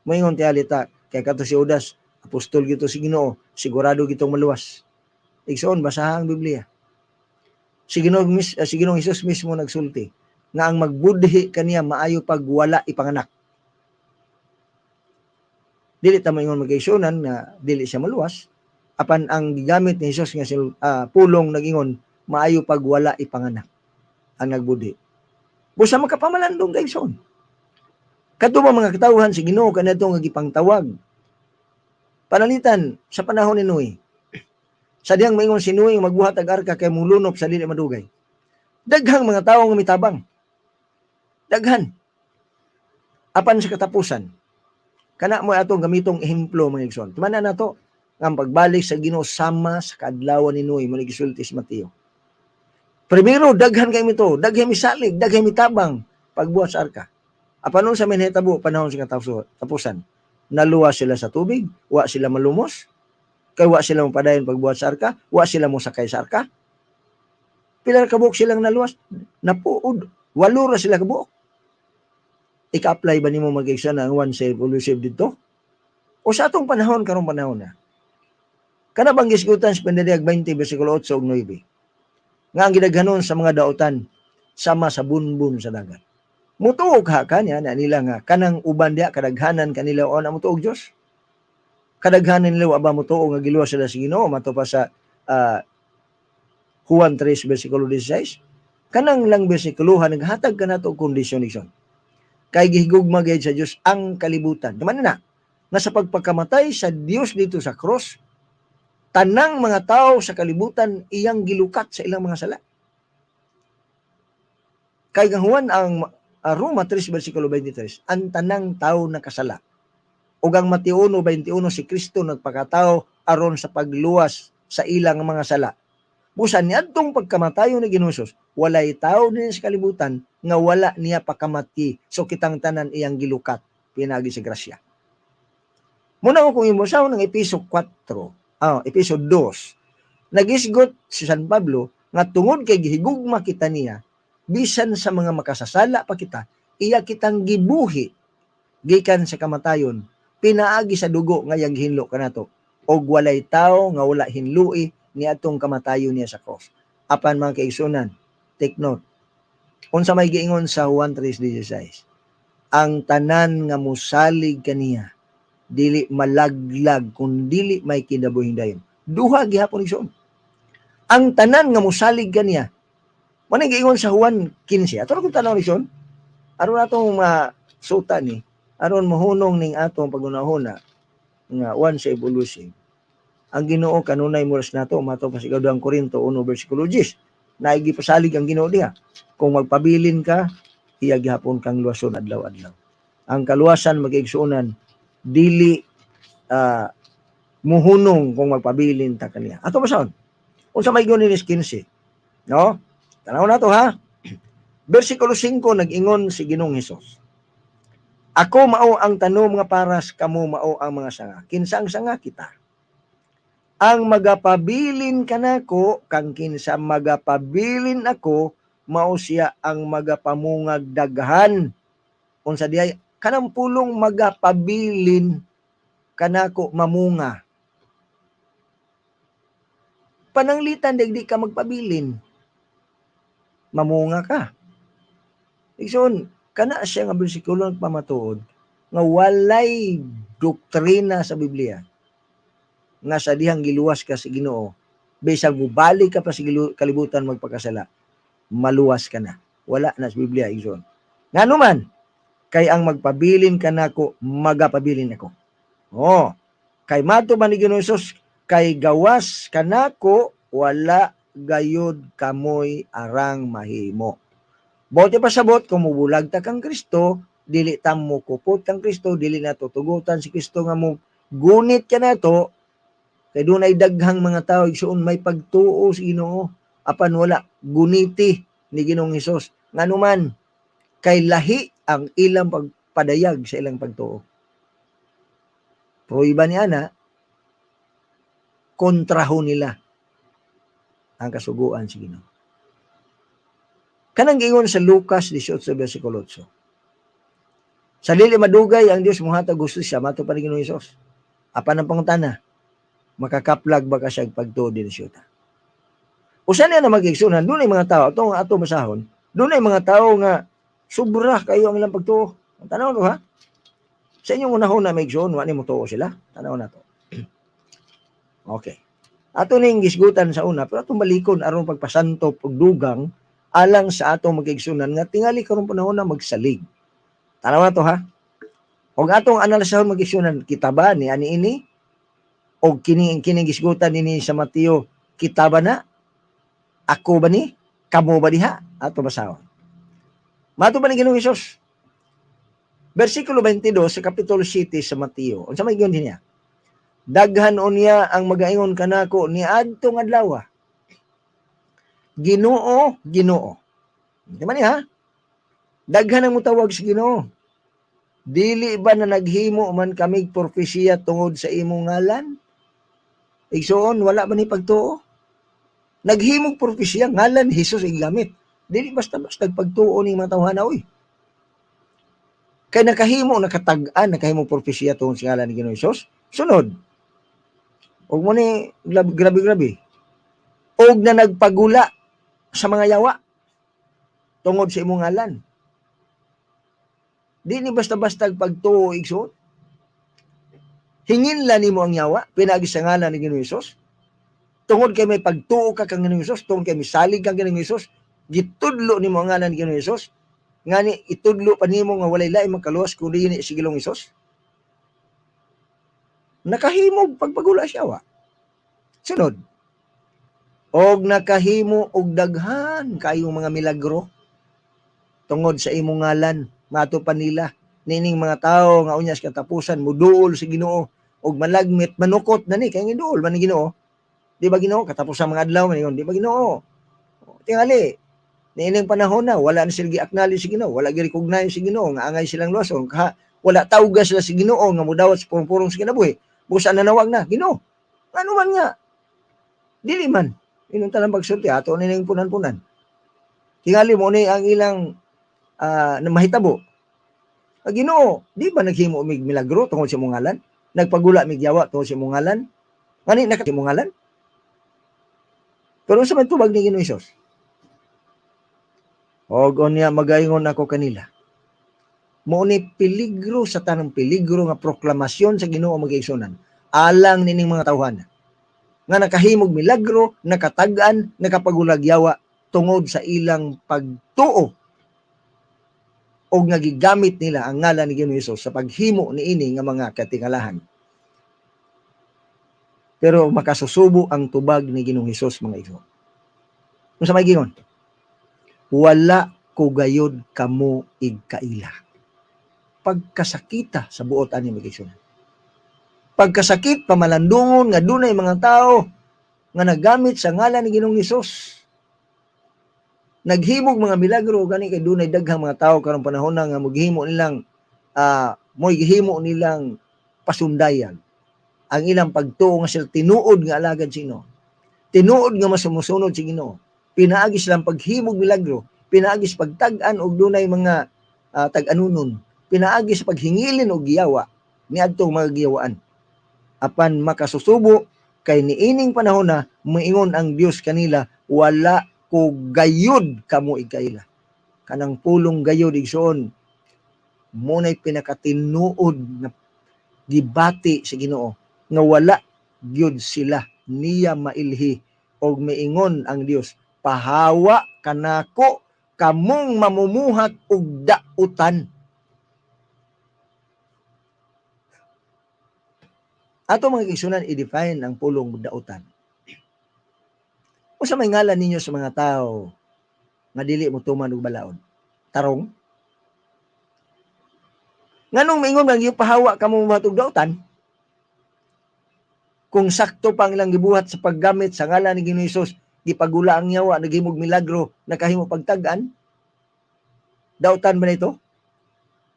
Moingon tingali ta, kay kato si Judas, apostol gito si Ginoo, sigurado gitong maluwas. Igsoon, basaha ang Biblia. Si Ginoong Hesus mismo nagsulti nga ang magbudhi kaniya maayo pag wala ipanganak. Dili ta moingon, magkaigsuonan, nga dili siya maluwas, apan ang gigamit ni Hesus nga pulong nagingon maayo pag wala ipanganak ang nagbudhi. Busa makapamalandong, kaigsoon. Kadto ba mga katawhan si Ginoo kanadto nga gipangtawag? Panalitan sa panahon ni Noe. Sa dihang maingon si Noe magbuhat og arka kay mulunop sa dili madugay. Daghang mga tawo nga mitabang. Daghan. Apan sa katapusan, Kana mo atong gamitong ehemplo, mga igsoon. Tumana nato ang pagbalik sa Ginoo sama sa kaadlawan ni Noe, mo gisulti si Mateo. Primero, daghan kay mito, daghan misalig, daghan mitabang pagbuhat sa arka. Apan unsa may nahitabo panahon sa katapusan? Naluwas sila sa tubig, wa sila malumos, kay wa sila mopadayon pagbuhat sa arka, wa sila mosakay sa arka. Pila ka buok silang naluwas? Napuod, walo ra sila kabuok. Ika-apply ba nimo, mga igsoon, ang "once saved, always saved" dito? O sa atong panahon, karong panahon na? Kana bang gisgutan sa Pandadayag 20 versikulo 8 ug 9? Nga ang gidaghanon sa mga dautan sama sa bunbun sa dagat. Mutuo ka kanya na nila nga kanang uban diha kadaghanan kanila o na mutuo og Dios. Kadaghanan nila wa ba mutuo nga giluwas sila sa Ginoo mato pa sa Juan 3 versikulo 16? Kanang lang bersikulohan naghatag kanato og kondisyon, igsoon. Kay gihigugma gayud sa Dios ang kalibutan. Tuman na nga sa pagpakamatay sa Dios dito sa cross, tanang mga tao sa kalibutan iyang gilukat sa ilang mga sala. Kay kang Juan ang Roma 3 versikulo 23, ang tanang tao nakasala. Ug ang Mateo 1:21, si Kristo nagpakatao aron sa pagluwas sa ilang mga sala. Busa niadtong pagkamatayo ni Ginoo Jesus, walay tao din sa kalibutan nga wala niya pakamati. So kitang tanan iyang gilukat pinaagi sa grasya. Muna ko kung imo sa ng Epeso 4, Epeso 2, nagisgot si San Pablo nga tungod kay gihigugma kita niya, bisan sa mga makasasala pa kita, iya kitang gibuhi gikan sa kamatayon pinaagi sa dugo nga iyang gihinlo kanato, og walay tao nga wala hinlui niadtong kamatayon niya sa cross. Apan, mga kaigsunan, take note. Unsa may giingon sa Juan 3:16? Ang tanan nga musalig kaniya dili malaglag kun dili may kinabuhing dayon. Duha gihapon, igsoon. Ang tanan nga musalig kaniya. Mao giingon sa Juan 15. Ato ra kung tanaw, igsoon. Aron atong masuta ni, aron mahunong ning atong pagunahuna nga "once saved, always saved." Ang Ginoo kanunay muras nato mato pa sa ikaduhang Korinto 1 versikulo 10. Naay gipasalig ang Ginoo diha. Kung magpabilin ka, iya gihapon kang luwason adlaw-adlaw. Ang kaluwasan, mga kaigsuonan, dili muhunong kung magpabilin ta kaniya. Ato basahon. Unsa may ingon ni 15? No? Tanaw na to ha. Versikulo 5, nag-ingon si Ginoong Hesus: "Ako mao ang tanom nga paras, kamo mao ang mga sanga." Kinsa ang sanga? Kita. "Ang magapabilin kanako, kang kinsa magapabilin ako, mao siya ang magapamungag daghan." Unsa diay kanang pulong "magapabilin kanako, mamunga"? Pananglitan di ka magpabilin, mamunga ka. Igsoon, kana siya nga bersikulo nagpamatuod nga walay doktrina sa Biblia nga sa dihang giluwas ka sa Ginoo, bisag mubalik ka pa sa kalibutan magpakasala, maluwas ka na. Wala na sa Biblia, igsoon. Ngano man? Kay ang magpabilin kanako, magapabilin ako. Oh, kay mato man ni Ginoo Jesus, "Kay gawas kanako wala gayud kamoy arang mahimo." Bote pasabot, kung mubulag ta kang Kristo, dili ta mo kupot kang Kristo, dili na tutugutan si Kristo nga mo gunit ka nato, kay dunay daghang mga tao, igsoon, may pagtuo sa Ginoo apan wala guniti ni Ginoong Hesus. Ngano man? Kay lahi ang ilang pagpadayag sa ilang pagtuo. Pruiba ni ana, kontraho nila ang kasuguan sa Ginoo. Kanang giingon sa Lucas 18 versikulo 8. Sa dili madugay ang Dios mohatag hustisya mato pa ni Ginoong Hesus. Apan ang pangutana, makakaplag ba ka siya pagtuo din siya? Usa niya na, mga kaigsuonan, dunay mga tao, atong ato basahon, dunay mga tao nga sobra kayo ang ilang pagtuo. Ang tanaw to ha. Sa inyong unahon na may igsoon, wa ni mo tuo sila. Tanaw na to. Okay. Ato ning gisgutan sa una, pero atong balikon aron pagpasantop og dugang alang sa atong mga kaigsuonan nga tingali karong panahon na magsalig. Tanaw na to ha. Og atong analisahon, mga kaigsuonan, kita ba ni ani ini? Og kini kining gisgutan nini sa Mateo, kita ba na? Ako ba ni? Kamo ba diha? Ato basahon. Mato ba ni Ginoong Hesus? Versikulo 22 sa Kapitulo 7 sa Mateo. Unsa may giingon niya? Daghan unya ang magaingon kanako niadtong adlaw. Ginoo, Ginoo. Di ba niya? Daghan ang mutawag sa Ginoo. Dili ba na naghimo man kamig propesiya tungod sa imong ngalan? Igsuon, wala ba ni pagtuo? Naghimog propesiya, ngalan ni Jesus ang gamit. Dili basta-basta pagtuo ni mga tawhana, oy. Kay nakahimo, nakatag-an, nakahimo propesiya tungod sa ngalan ni Ginoo Jesus. Sunod. Og mo ni grabe grabe. Og na nagpagula sa mga yawa tungod sa imong ngalan. Di ni basta-basta pagtuo, igsoon. Hingin la nimo ang yawa pinaagi sa ngalan ni Ginoong Hesus. Tungod kay may pagtuo ka kang Ginoong Hesus, tungod kay misalig kang Ginoong Hesus, gitudlo nimo ang ngalan ni Ginoong Hesus. Ngani itudlo pa nimo nga walay lain makaluwas kundi ni si Ginoong Hesus. Nakahimog pagpagula siya wa. Sunod. Og nakahimo og daghan kayong mga milagro tungod sa imong ngalan, mato pa nila nining mga tawo nga unya sa katapusan muduol sa Ginoo og malagmit manukot na ni kay giduol man ni Ginoo. Di ba Ginoo katapusan mga adlaw man ingon, di ba Ginoo? Tingali niining panahon na wala na sila gi-acknowledge si Ginoo, wala gi-recognize si Ginoo nga angay silang luwason, ka wala tawga sila sa Ginoo nga mudawat sa purong-purong sa kinabuhi. Busa nanawag na Ginoo. Ano man nga dili man inong talang pagsulti ato ni ning punan-punan. Tingali mo ni ang ilang na mahitabo. Ang Ginoo, di ba naghimo mig milagro tungod sa imong ngalan? Nagpagula mig yawa tungod sa imong ngalan? Ngani naka imong ngalan? Pero sa man tubag ni Ginoo Hesus? Og unya magaingon ako kanila. Mao ni peligro sa tanang peligro nga proklamasyon sa Ginoo, mga igsuonan, alang nining mga tawhana nga nakahimog milagro, nakatag-an, nakapagulag yawa tungod sa ilang pagtuo og nga gigamit nila ang ngalan ni Ginoong Hesus sa paghimo niini nga mga katingalahan. Pero makasusubo ang tubag ni Ginoong Hesus, mga igsoon. Unsa may gingon? Wala ko gayod kamo igkaila. Pagkasakita sa buot ani, mga igsoon. Pagkasakit pamalandungon nga dunay mga tao nga nagamit sa ngalan ni Ginoong Hesus. Naghimog mga milagro gani kay dunay daghang mga tao karong panahon na nga moghimo nilang mo'y gihimo nilang pasundayan ang ilang pagtuo nga sila tinuod nga alagad sa Ginoo. Tinuod nga mas sumusunod sa Ginoo. Pinaagi silang paghimog milagro, pinaagi sa pagtag-an og dunay mga tag-anunon, pinaagi sa paghingilin og giyawa niadtong mga giyawaan. Apan makasusubo kay niining panahon na moingon ang Dios kanila, wala ko gayud kamo igkaila. Kanang pulong gayud, igsoon, muna'y pinakatinuod na gibati sa Ginoo nga wala gyud sila niya mailhi og miingon ang Dios, pahawa kanako kamong mamumuhat og dautan. Ato, mga igsuonan, i-define ang pulong dautan. Unsa may ngalan ninyo sa mga tao nga dili mo tuman og balaod? Tarong? Nganong maingon nga pahawa kamo mamumuhat og dautan? Kung sakto pa ang ilang gibuhat sa paggamit sa ngalan ni Ginoong Hesus, gipagula ang yawa, naghimog milagro, nakahimo pagtag-an, dautan ba nito?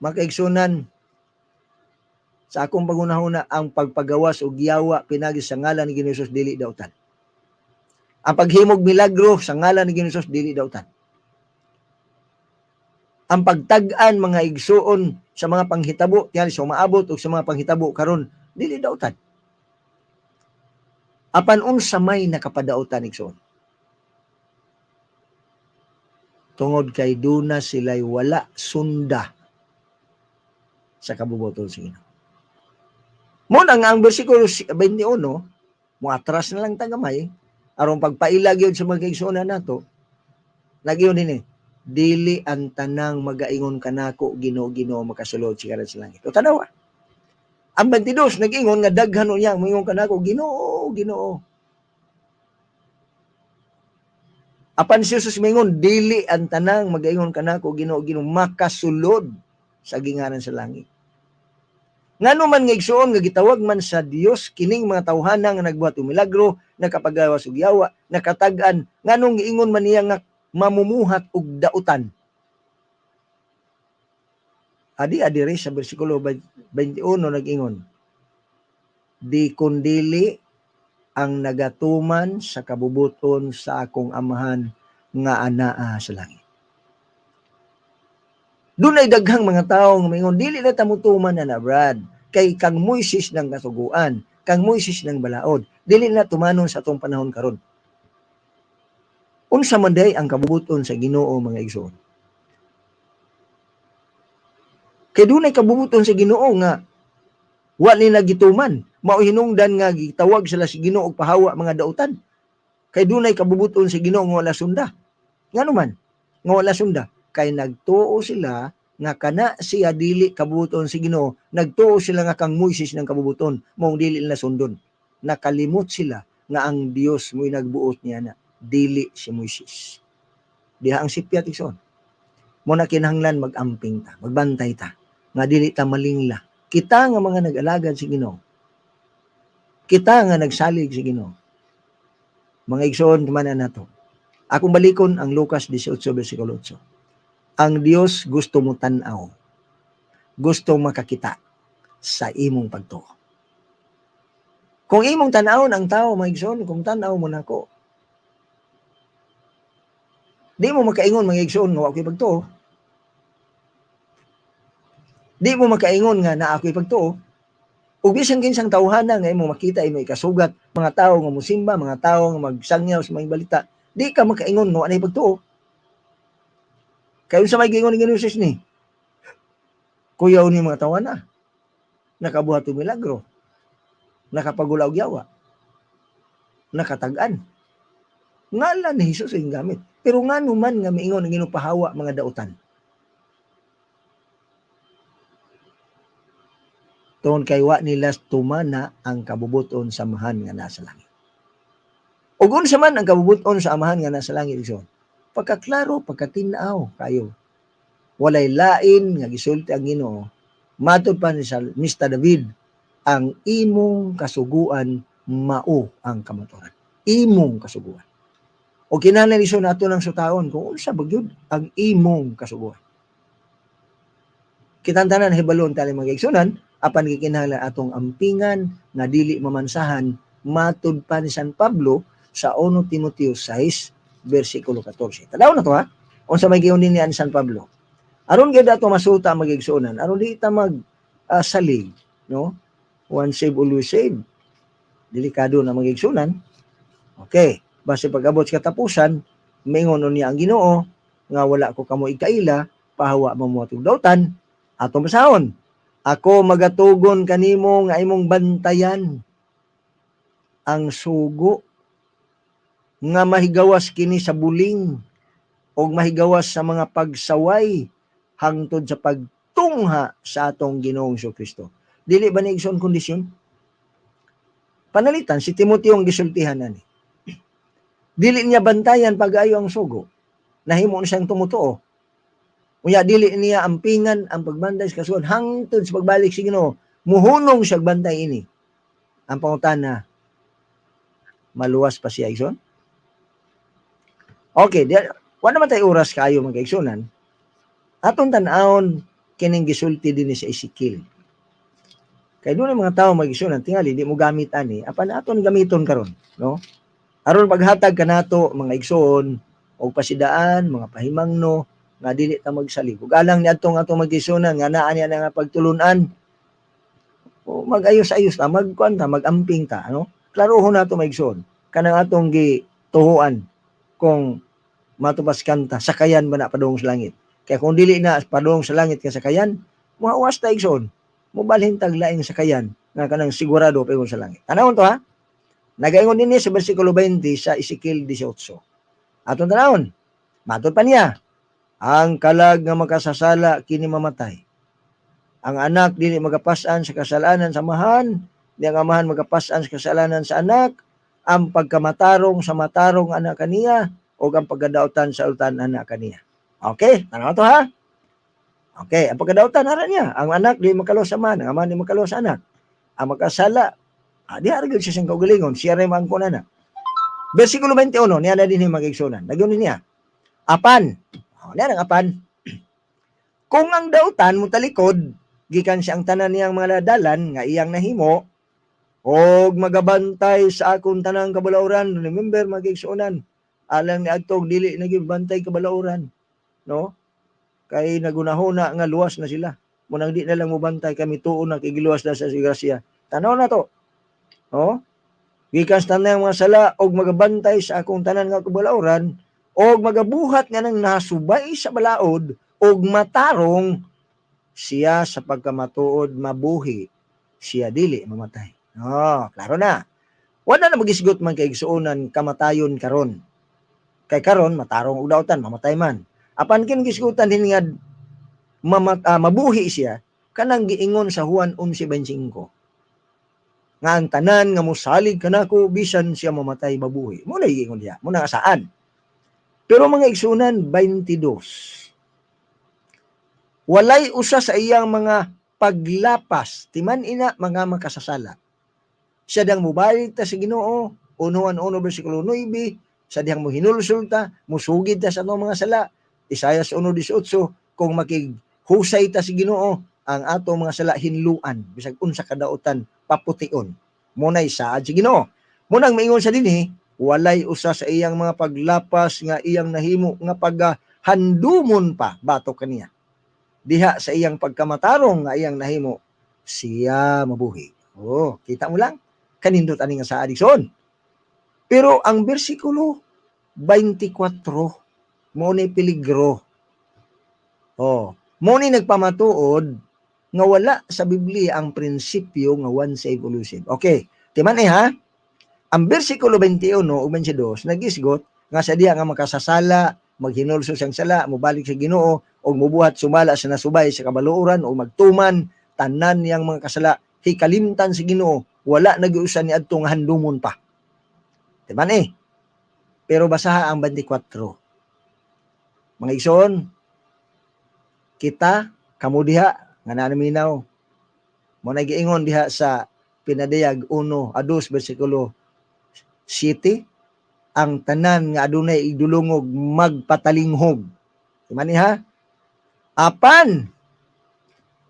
Mga kaigsunan, sa akong pagunahuna, ang pagpagawas og yawa pinagi sa ngalan ni Ginoong Hesus dili dautan. Ang paghimog milagro sa ngalan ni Ginoong Hesus dili dautan. Ang pagtag-an, mga igsuon, sa mga panghitabo, tingali sa umaabot o sa mga panghitabo karon, dili dautan. Apan unsa may nakapadautan, igsuon? Tungod kay duna sila'y wala sunda sa kabubuton sa Ginoo. Mo na nga ang bersikulo 21, mo atras na lang tagamay, aron pagpaila gyud sa mga kaigsuonan nato, nagyon din eh, dili ang tanang magaingon kanako, Ginoo, Ginoo, makasulod sa kaharian sa langit. O tanawa. Ang 22, nag-ingon nga daghan niya, moingon kanako, Ginoo, Ginoo. Apan si Jesus mingon, dili ang tanang magaingon kanako, Ginoo, Ginoo, makasulod Sa ginganan sa langit. Ngano man nga, igsuon, nga gitawag man sa Dios kining mga tawhana nga nagbuhat og milagro, nakapagawas og yawa, nakatag-an, nganong giingon man niya nga mamumuhat og dautan? Adi adiri sa bersikulo 21 nag-ingon, "Di kundili ang nagatuman sa kabubuton sa akong Amahan nga anaa sa langit." Dunay daghang mga tao nga maingon, "Dili na ta motuman na, Brad, kay kang Moises ng kasuguan, kang Moises ng balaod, dili na tumanon sa atong panahon karon." Unsa man day ang kabubuton sa Ginoo, mga igsoon? Kay dunay kabubuton sa Ginoo nga wa nila gituman, mao hinungdan nga gitawag sila sa Ginoo og pahawa mga dautan. Kay dunay kabubuton sa Ginoo nga wala sunda. Ngano man nga wala sunda? Kay nagtuo sila nga kana siya dili kabubuton sa Ginoo, nagtuo sila nga kang Moises ng kabubuton, maong dili nila sundon. Nakalimot sila nga ang Dios mo'y nagbuot niya na dili si Moises. Diha ang sipyat, igsoon. Mo na kinahanglan mag-amping ta, magbantay ta, nga dili ta malingla. Kita nga mga nag-alagad sa Ginoo. Kita nga nagsalig sa Ginoo. Mga igsoon, tumanan nato. Akong balikon ang Lucas 18 versikulo 8. Ang Dios gusto mo tan-aw. Gusto makakita sa imong pagtuo. Kung imong tan-awon ang tao, mga igsoon, kung tan-aw mo nako, di mo makaingon, mga igsoon, nga wa ko'y pagtuo. Di mo makaingon nga naa ko'y pagtuo. Ug bisan kinsang tawhana nga imong makita, imong ikasugat, mga tao nga musimba, mga tao nga magsangyaw sa mga balita, di ka makaingon nga wa nay pagtuo. Kay unsa may giingon ni Ginoo Jesus ni? Kuyaw ni mga tawhana. Nakabuhat og milagro. Nakapagula og yawa. Nakatag-an. Ngalan ni Jesus ang gamit. Pero ngano man nga miingon ang Ginoo pahawa mga dautan? Tungod kay wa nila tumana ang kabubuton sa Amahan nga nasa langit. Ug unsa man ang kabubuton sa Amahan nga nasa langit, igsoon? Pagkaklaro, pagkatin-aw kayo. Walay lain nga gisulti ang Ginoo. Matod pa ni Mr. David, ang imong kasuguan mao ang kamatuoran. Imong kasuguan. O kinahanglan iso nato ng sutaon kung unsa ba gyud ang imong kasuguan. Kitang tanan hibalon tali, mga igsunan, apan gikinahanglan atong ampingan nga dili mamansahan matud pa ni San Pablo sa 1 Timoteo 6 versikulo 14. Tanaw na to ha. Unsa may giyon niya ni San Pablo? Aron gyud ato masuta, mga igsuonan, aron di ta mag salig, no? Once save, always save. Delikado na, mga igsuonan. Okay, basta pag-abot sa katapusan, maingon niya ang Ginoo nga wala ko kamo ikaila, pahawa mo mo atong dautan, atong basahon. "Ako magatugon kanimo nga imong bantayan ang sugo nga mahigawas kini sa buling o mahigawas sa mga pagsaway hangtod sa pagtungha sa atong Ginoong Kristo." Dili ba ni, igsoon, kondisyon? Panalitan si Timoteo ang gisultihan ani. Dili niya bantayan pag-ayo ang sugo. Nahimo na siyang tumutuo. Unya dili niya ampingan ang pagbantay sa kasuguan hangtod sa pagbalik sa Ginoo. Muhunong siya bantay ini. Ang pangutana, maluwas pa siya, igsoon? Okay, di, wala naman tayo oras kayo, mga igsunan. Atong tan-awon kining gisulti din sa Ezekiel. Kay doon ang mga tao, mga igsunan, tingali di mo gamit ani, apan aton gamiton karon, no? Aron paghatag kanato, mga igsoon, og pasidaan, mga pahimangno nga dili ta magsalig. Ug alang niadtong atong magigsunan nga naa niya na nga pagtulunan, o mag-ayos-ayos ta, magkuan ta, mag-amping ta, ano? Klarohon nato, mga igsoon, kanang atong gituhuan kung matupas kanta, sakayan ba na padung sa langit. Kaya kung dili na padung sa langit ka sakayan, mawas ta, igsoon. Mubalhin tag laing sakayan nga kanang sigurado paingon sa langit. Tanawon to ha. Nagaingon din sa versikulo 20 sa Ezekiel 18. Atong tanawon. Matod pa niya, "Ang kalag nga makasasala kini mamatay. Ang anak dili magapas-an sa kasalanan sa amahan, di ang amahan magapas-an sa kasalanan sa anak, ang pagkamatarong sa matarong anak kaniya, o ang pagkadautan sa utan anak kaniya." Okay, tanaw to ha. Okay, ang pagkadautan ara niya, ang anak di makaluwas sa amahan, ang ama di makaluwas sa anak. Ang makasala, diha ra gyud siya siyang kaugalingon, siya ra maangkon ana. Versikulo 21, niya na din yung mga igsuonan. Nagyun niya. Apan, oh, niya ang apan. Kung ang dautan mo talikod, gikan siya ang tanan niyang mga dalan nga iyang nahimo, og magabantay sa akong tanang kabalauran. Remember, mga igsuonan, alang ni adtong dili naging bantay kabalauran, no? Kay nagunahuna nga luwas na sila. Munang di na lang mobantay kami tuon na kay giluwas na sa grasya. Tanaw na to. No? Gikan sa tanang mga sala og magabantay sa akong tanan nga kabalauran og magabuhat nga nang nasubay sa balaod og matarong siya sa pagkamatuod mabuhi, siya dili mamatay. Oh, klaro na. Wala na magisgot man kay igsuonan kamatayon karon. Kay karon matarong og dautan mamatay man. Apan kin gisgutan din nga mabuhi siya kanang giingon sa Juan 11:25 nga ang tanan nga mosalig kanako bisan siya mamatay mabuhi. Mo na giingon diha. Mo na nga saan. Pero mga igsuonan, 22. Walay usa sa iyang mga paglapas, timan ina mga makasasala. Siya dang mubalik ta sa Ginoo, 1 Juan 1 versikulo 9, sa dihang mohinulsol ta, musugid ta sa atong mga sala. Isayas 1:18, kung makighusay ta sa Ginoo, ang atong mga sala hinluan, bisag unsa kadautan papution. Munay saad sa Ginoo. Munang maingon sa dinhi, walay usa sa iyang mga paglapas nga iyang nahimo nga paghandumon pa batok kaniya. Diha sa iyang pagkamatarong nga iyang nahimo, siya mabuhi. Oh, kita mo lang kanindot ani nga saad, igsoon. Pero ang bersikulo 24 mo ni peligro. Oh, mo ni nagpamatuod nga wala sa Biblia ang prinsipyo nga one save, all save. Okay, timan eh ha. Ang bersikulo 21 ug 22 nagisgot nga sa diha nga makasasala, maghinulsol siyang sala, mobalik sa Ginoo ug mubuhat sumala sa nasubay sa kabaluoran o magtuman tanan niyang mga kasala hikalimtan sa Ginoo, wala nagiusa ni adto nga handumon pa. Timan eh. Pero basaha ang 24. Mga igsoon, kita kamo diha nga nanaminaw mo na giingon diha sa Pinadayag 1 a 2 bersikulo 7, ang tanan nga adunay igdulungog magpatalinghog. Timan ni ha. Apan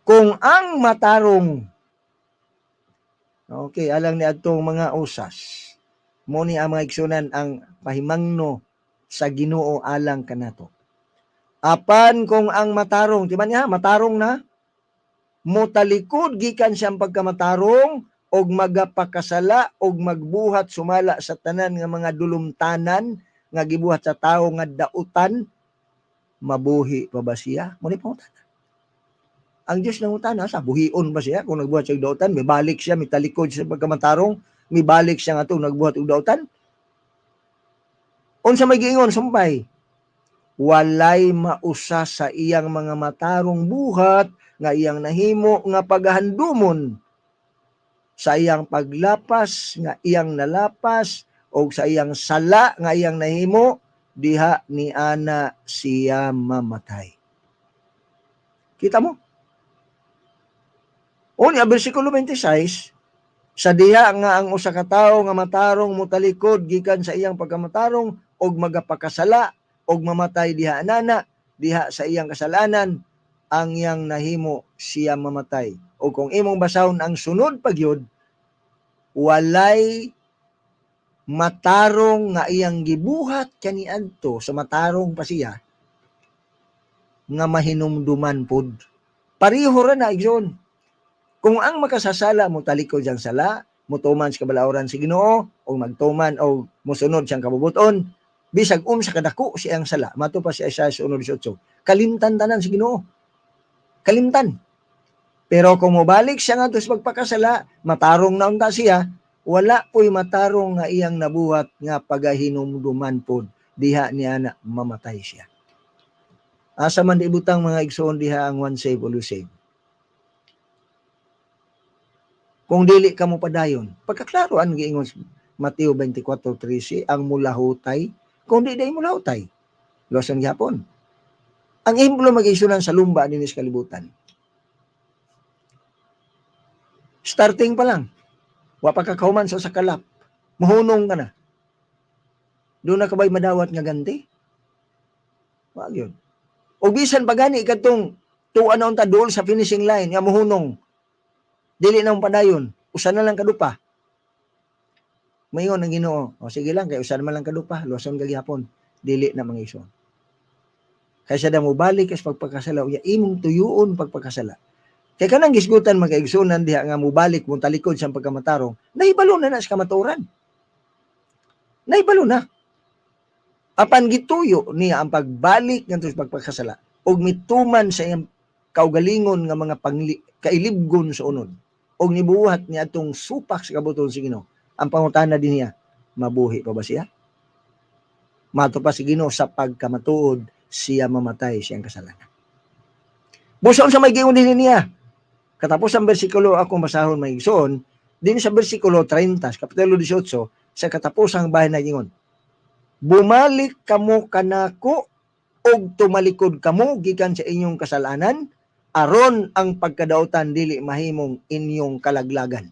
kung ang matarong. Okay, alang ni adtong mga usas. Mo ni ang mga igsunan ang pahimangno sa Ginoo alang kanato. Apan kung ang matarong, di ba niya, matarong na, motalikod gikan siyang pagkamatarong og magapakasala og magbuhat sumala sa tanan nga mga dulumtanan nga gibuhat sa tawo nga dautan, mabuhi pa ba siya? Mo ni pangutana. Ang Diyos nangutana sa buhion ba siya kung nagbuhat siya og dautan, may balik siya, may talikod siya sa pagkamatarong, may balik siya nga nagbuhat og dautan? Unsa may giingon sumpay? Walay mausa sa iyang mga matarong buhat nga iyang nahimo nga pagahandumon sa iyang paglapas nga iyang nalapas o sa iyang sala nga iyang nahimo, diha ni ana siya mamatay. Kita mo? Unya, bersikulo 26, sa diha nga ang usa ka tawo nga matarong motalikod gikan sa iyang pagkamatarong og magapakasala og mamatay diha anana, diha sa iyang kasalanan ang iyang nahimo siya mamatay. O kung imong basahon ang sunod pagyud, walay matarong nga iyang gibuhat kaniadto sa matarong pa siya nga mahinumduman pod. Pareho ra na, igsoon. Kung ang makasasala mo talikod siyang sala, mutuman sa kabalauran si Ginoo o magtuman o musunod siyang kabubuton, bisag unsa kadako siyang sala, mato pa si Isaiah 1:18, kalimtan tanan si Ginoo. Kalimtan. Pero kung mobalik siya nga sa pagpakasala, matarong na unta siya, wala po'y matarong nga iyang nabuhat nga pagahinumduman pod diha niya na mamatay siya. Asa man di ibutang, mga igsoon, diha ang one save, all save? Kung dili ka mo padayon, pagkaklaro ang giingon sa Mateo 24:13, ang mulahutay, kung di day mulahutay, luwason gihapon. Ang ehemplo, mga igsuonan, sa lumba dinhi sa kalibutan. Starting pa lang, wa pa ka kahuman sa usa ka lap, muhunong ka na. Duna ka ba'y madawat nga ganti? Wa gyud. O bisan pa gani kadtong tuwa na unta duol sa finishing line nga muhunong. Dili na padayon, usa na lang kadupa. Mayon ang Ginoo, "O sige lang kay usa naman lang kadupa, luwason ka gihapon." Dili na, mga igsoon. Kaysa da mobalik kas pagpakasala, unya imong tuyuon pagpakasala. Kay kanang gisgutan, mga igsuonan, diha nga mobalik mo talikod sa pagkamatarong, nahibalo na na sa kamatuoran. Nahibalo na. Apan gituyo niya ang pagbalik ngadto sa pagpakasala ug mituman sa iyang kaugalingon nga mga kailibgon sa unod ug nibuhat niya atong supak sa kabubut-on sa Ginoo. Ang pangutana din niya, mabuhi pa ba siya? Mato pa si Ginoo, sa pagkamatuod siya mamatay siyang kasalanan. Busa sa may giingon din niya. Katapos ang bersikulo akong basahon, mga igsoon, din sa bersikulo 30, sa Kapitulo 18, sa katapusang bahin na ingon, "Bumalik kamo kanako og tumalikod kamo gikan sa inyong kasalanan aron ang pagkadautan dili mahimong inyong kalaglagan."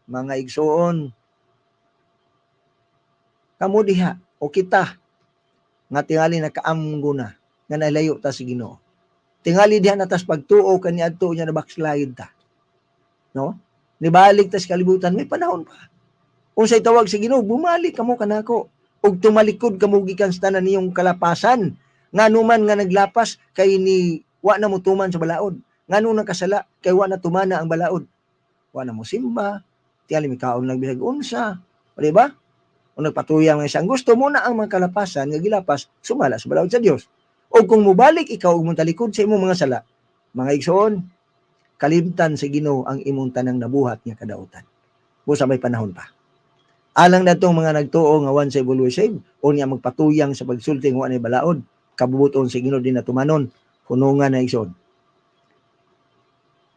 Mga igsoon, kamo diha o kita nga tingali nakaamgo na nga nalayo ta sa Ginoo. Tingali diha na tas pagtuo kaniadto niya na backslide ta. No? Nibalik ta sa kalibutan, may panahon pa. Unsay tawag sa Ginoo? "Bumalik kamo kanako ug tumalikod kamo gikan sa tanan niyong kalapasan." Ngano man nga naglapas? Kay ni wa na mo tuman sa balaod. Ngano nakasala? Kay wa na tumana ang balaod. Wa na mo simba, tingali mikaon lang bisag unsa, o di ba? O nagpatuyang nga isang gusto mo na ang mga kalapasan nga gilapas sumala sa balaod sa Dios. O kung mobalik ikaw ug motalikod sa imong mga sala, mga igsoon, kalimtan sa Ginoo ang imong tanang nabuhat nga kadautan. Busa may panahon pa. Alang natong mga nagtuo nga once save, always save, o niya magpatuyang sa pagsulti nga wa balaod, kabubuton sa Ginoo di na tumanon, hunungan na, igsoon.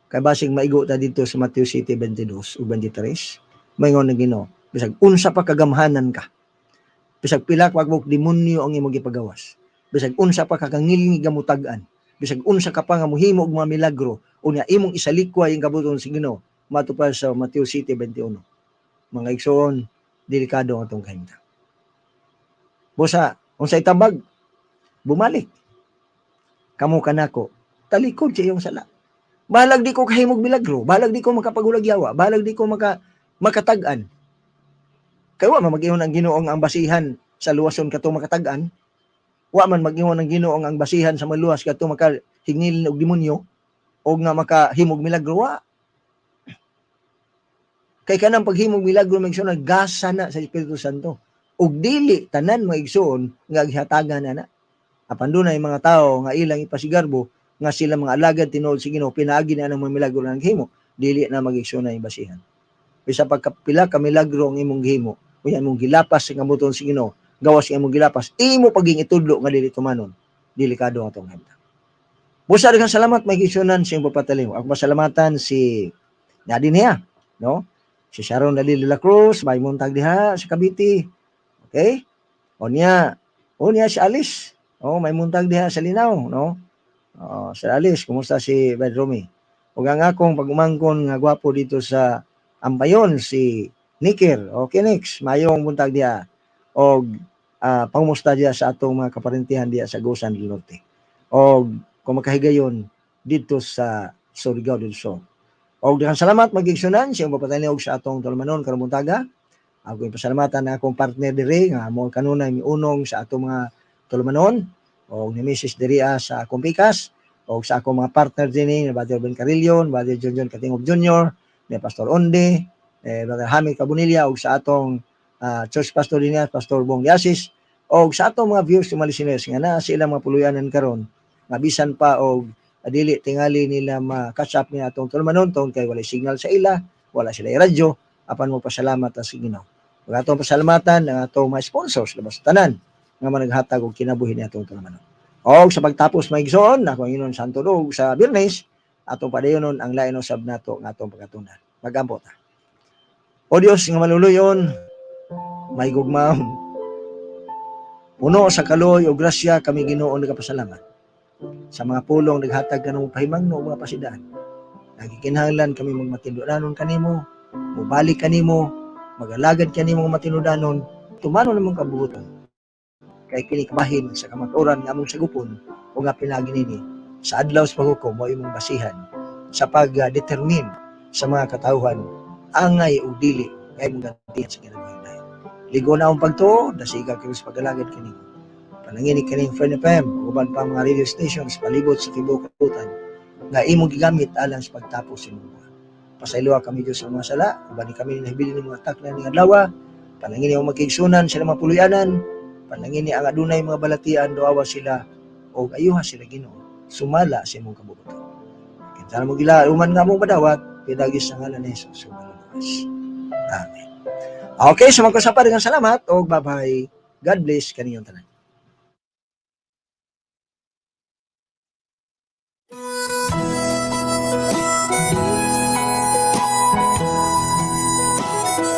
Kay basing maigo ta dito sa Matthew 7:22 ug 23, maingon ng Ginoo, bisag unsa pa kagamhanan ka, bisag pila ka kabuok demonyo ang imong gipagawas, bisag unsa pa ka kangilngig nga mutag-an, bisag unsa ka pa nga mohimo og mga milagro, unya imong isalikway ang kabubut-on sa Ginoo, mato pa sa Matthew 7:21. Mga igsoon, delikado ang atong kahimtang. Busa, unsay tambag? Bumalik kamo kanako, talikod sa iyong sala. Bahalag di ko kahimog milagro, bahalag di ko makapagulag yawa, bahalag di ko makatag-an. Kay wa man mag-ingon ang Ginoo ang basihan sa luwason katong makatag-an. Wa man mag-ingon ang Ginoo ang basihan sa maluwas katong makahingil og demonyo o nga makahimog milagro, wa. Kay kanang paghimog milagro, mga igsoon, gasa na sa Espiritu Santo. Ug dili tanan, mga igsoon, nga gihatagan na na. Apan dunay mga tao nga ilang ipasigarbo nga sila mga alagad tinuod sa Ginoo pinaagi na ng mga milagro nga naghimo, dili na, mga igsoon, na basihan. Bisa pagkapila ka milagro ang imong gihimo, unya imong gilapas sa kabubut-on sa Ginoo, gawas nga imong gilapas, imo paging itudlo nga dili tumanon, delikado ang atong kahimtang. Busa daghang salamat, mga igsuonan, sa iyong pagpatalim. Ako pasalamatan si Nadine niya, no? Si Sharon Dalil de la Cruz, may muntag diha sa Cavite. Okay? O niya si Alice. Oh, may muntag diha sa Linaw, no? Oh, si Alice, kumusta si Brad Romy? Ug ang akong pag-umangkon nga gwapo dito sa Ampayon, si Nikir. Okay, next. Mayong buntag diha. Og pangumusta diha sa atong mga kaparentihan diha sa Agusan del Norte. Og kung makahigayon dito sa Surigao del Sur. Og daghang salamat, mga igsuonan, sa iyong pagpatalinog sa atong tulumanon karong buntaga. Ako pasalamatan na akong partner diri nga mo kanunay miunong sa atong mga tulumanon og ni Mrs. Diria sa akong pikas og sa akong mga partner dinhi ni Brother Ben Carillon, Brother John John Katingob Jr., ni Pastor Onde, Brother Hamid Cabonilla og sa atong church pastor dinhi, Pastor Bong Yasis, og sa atong mga viewers ug mga listeners nga naa sa ilang mga puluyanan karon nga bisan pa og dili tingali nila ma-catch up ni atong tulumanon tungod kay wala signal sa ila, wala sila radyo, apan mo pasalamat ta sa Ginoo. Ug atong pasalamatan ang atong mga sponsors labas sa tanan nga managhatag og kinabuhi ni atong tulumanon. Og sa pagtapos, mga igsoon, ako ang inyong Santo Dog sa Biyernes, atong padayonon ang lain usab nato nga atong pagkatunan. Magampo ta. O Dios nga maluluyon, may gugma, puno sa kaloy o grasya, kami Ginoo nagapasalamat. Sa mga pulong naghatag kanimo pahimangno, mga pasidaan. Nagikinahanglan kami magmatinudanon kanimo, mobalik kanimo, magalagad kanimo matinudanon, tumanon namong kabubuton. Kay kini kabahin sa kamatuoran nga among sagupon o nga pinaagi nini sa adlaw sa paghukom mo imong basihan sa pag-determine sa mga katawhan angay o dili nga imong gantihan sa kinabuhi dayon. Ligo na ang pagtuo, dasiga kayo sa pag-alagad kanimo. Panangini kaning Friend FM, uban pa mga radio stations palibot sa tibuok kalibutan nga imong gigamit alang sa pagtapos sa imong buhat. Pasayloa kami, Diyos, sa mga sala, uban ni kami nahibilin ng mga takna ning adlaw. Panangini ang magkigsunan sila mga puluyanan, panangini ang adunay mga balatian, duawa sila o ayuha sila, Ginoo, sumala sa imong kabubuton. Kinsa mo gila uman nga mong madawat pidagis sa ngalan ni Jesus ug Manluluwas. Amen. Okay, so magkusapa dengan salamat og bye-bye. God bless kaninyong tanan.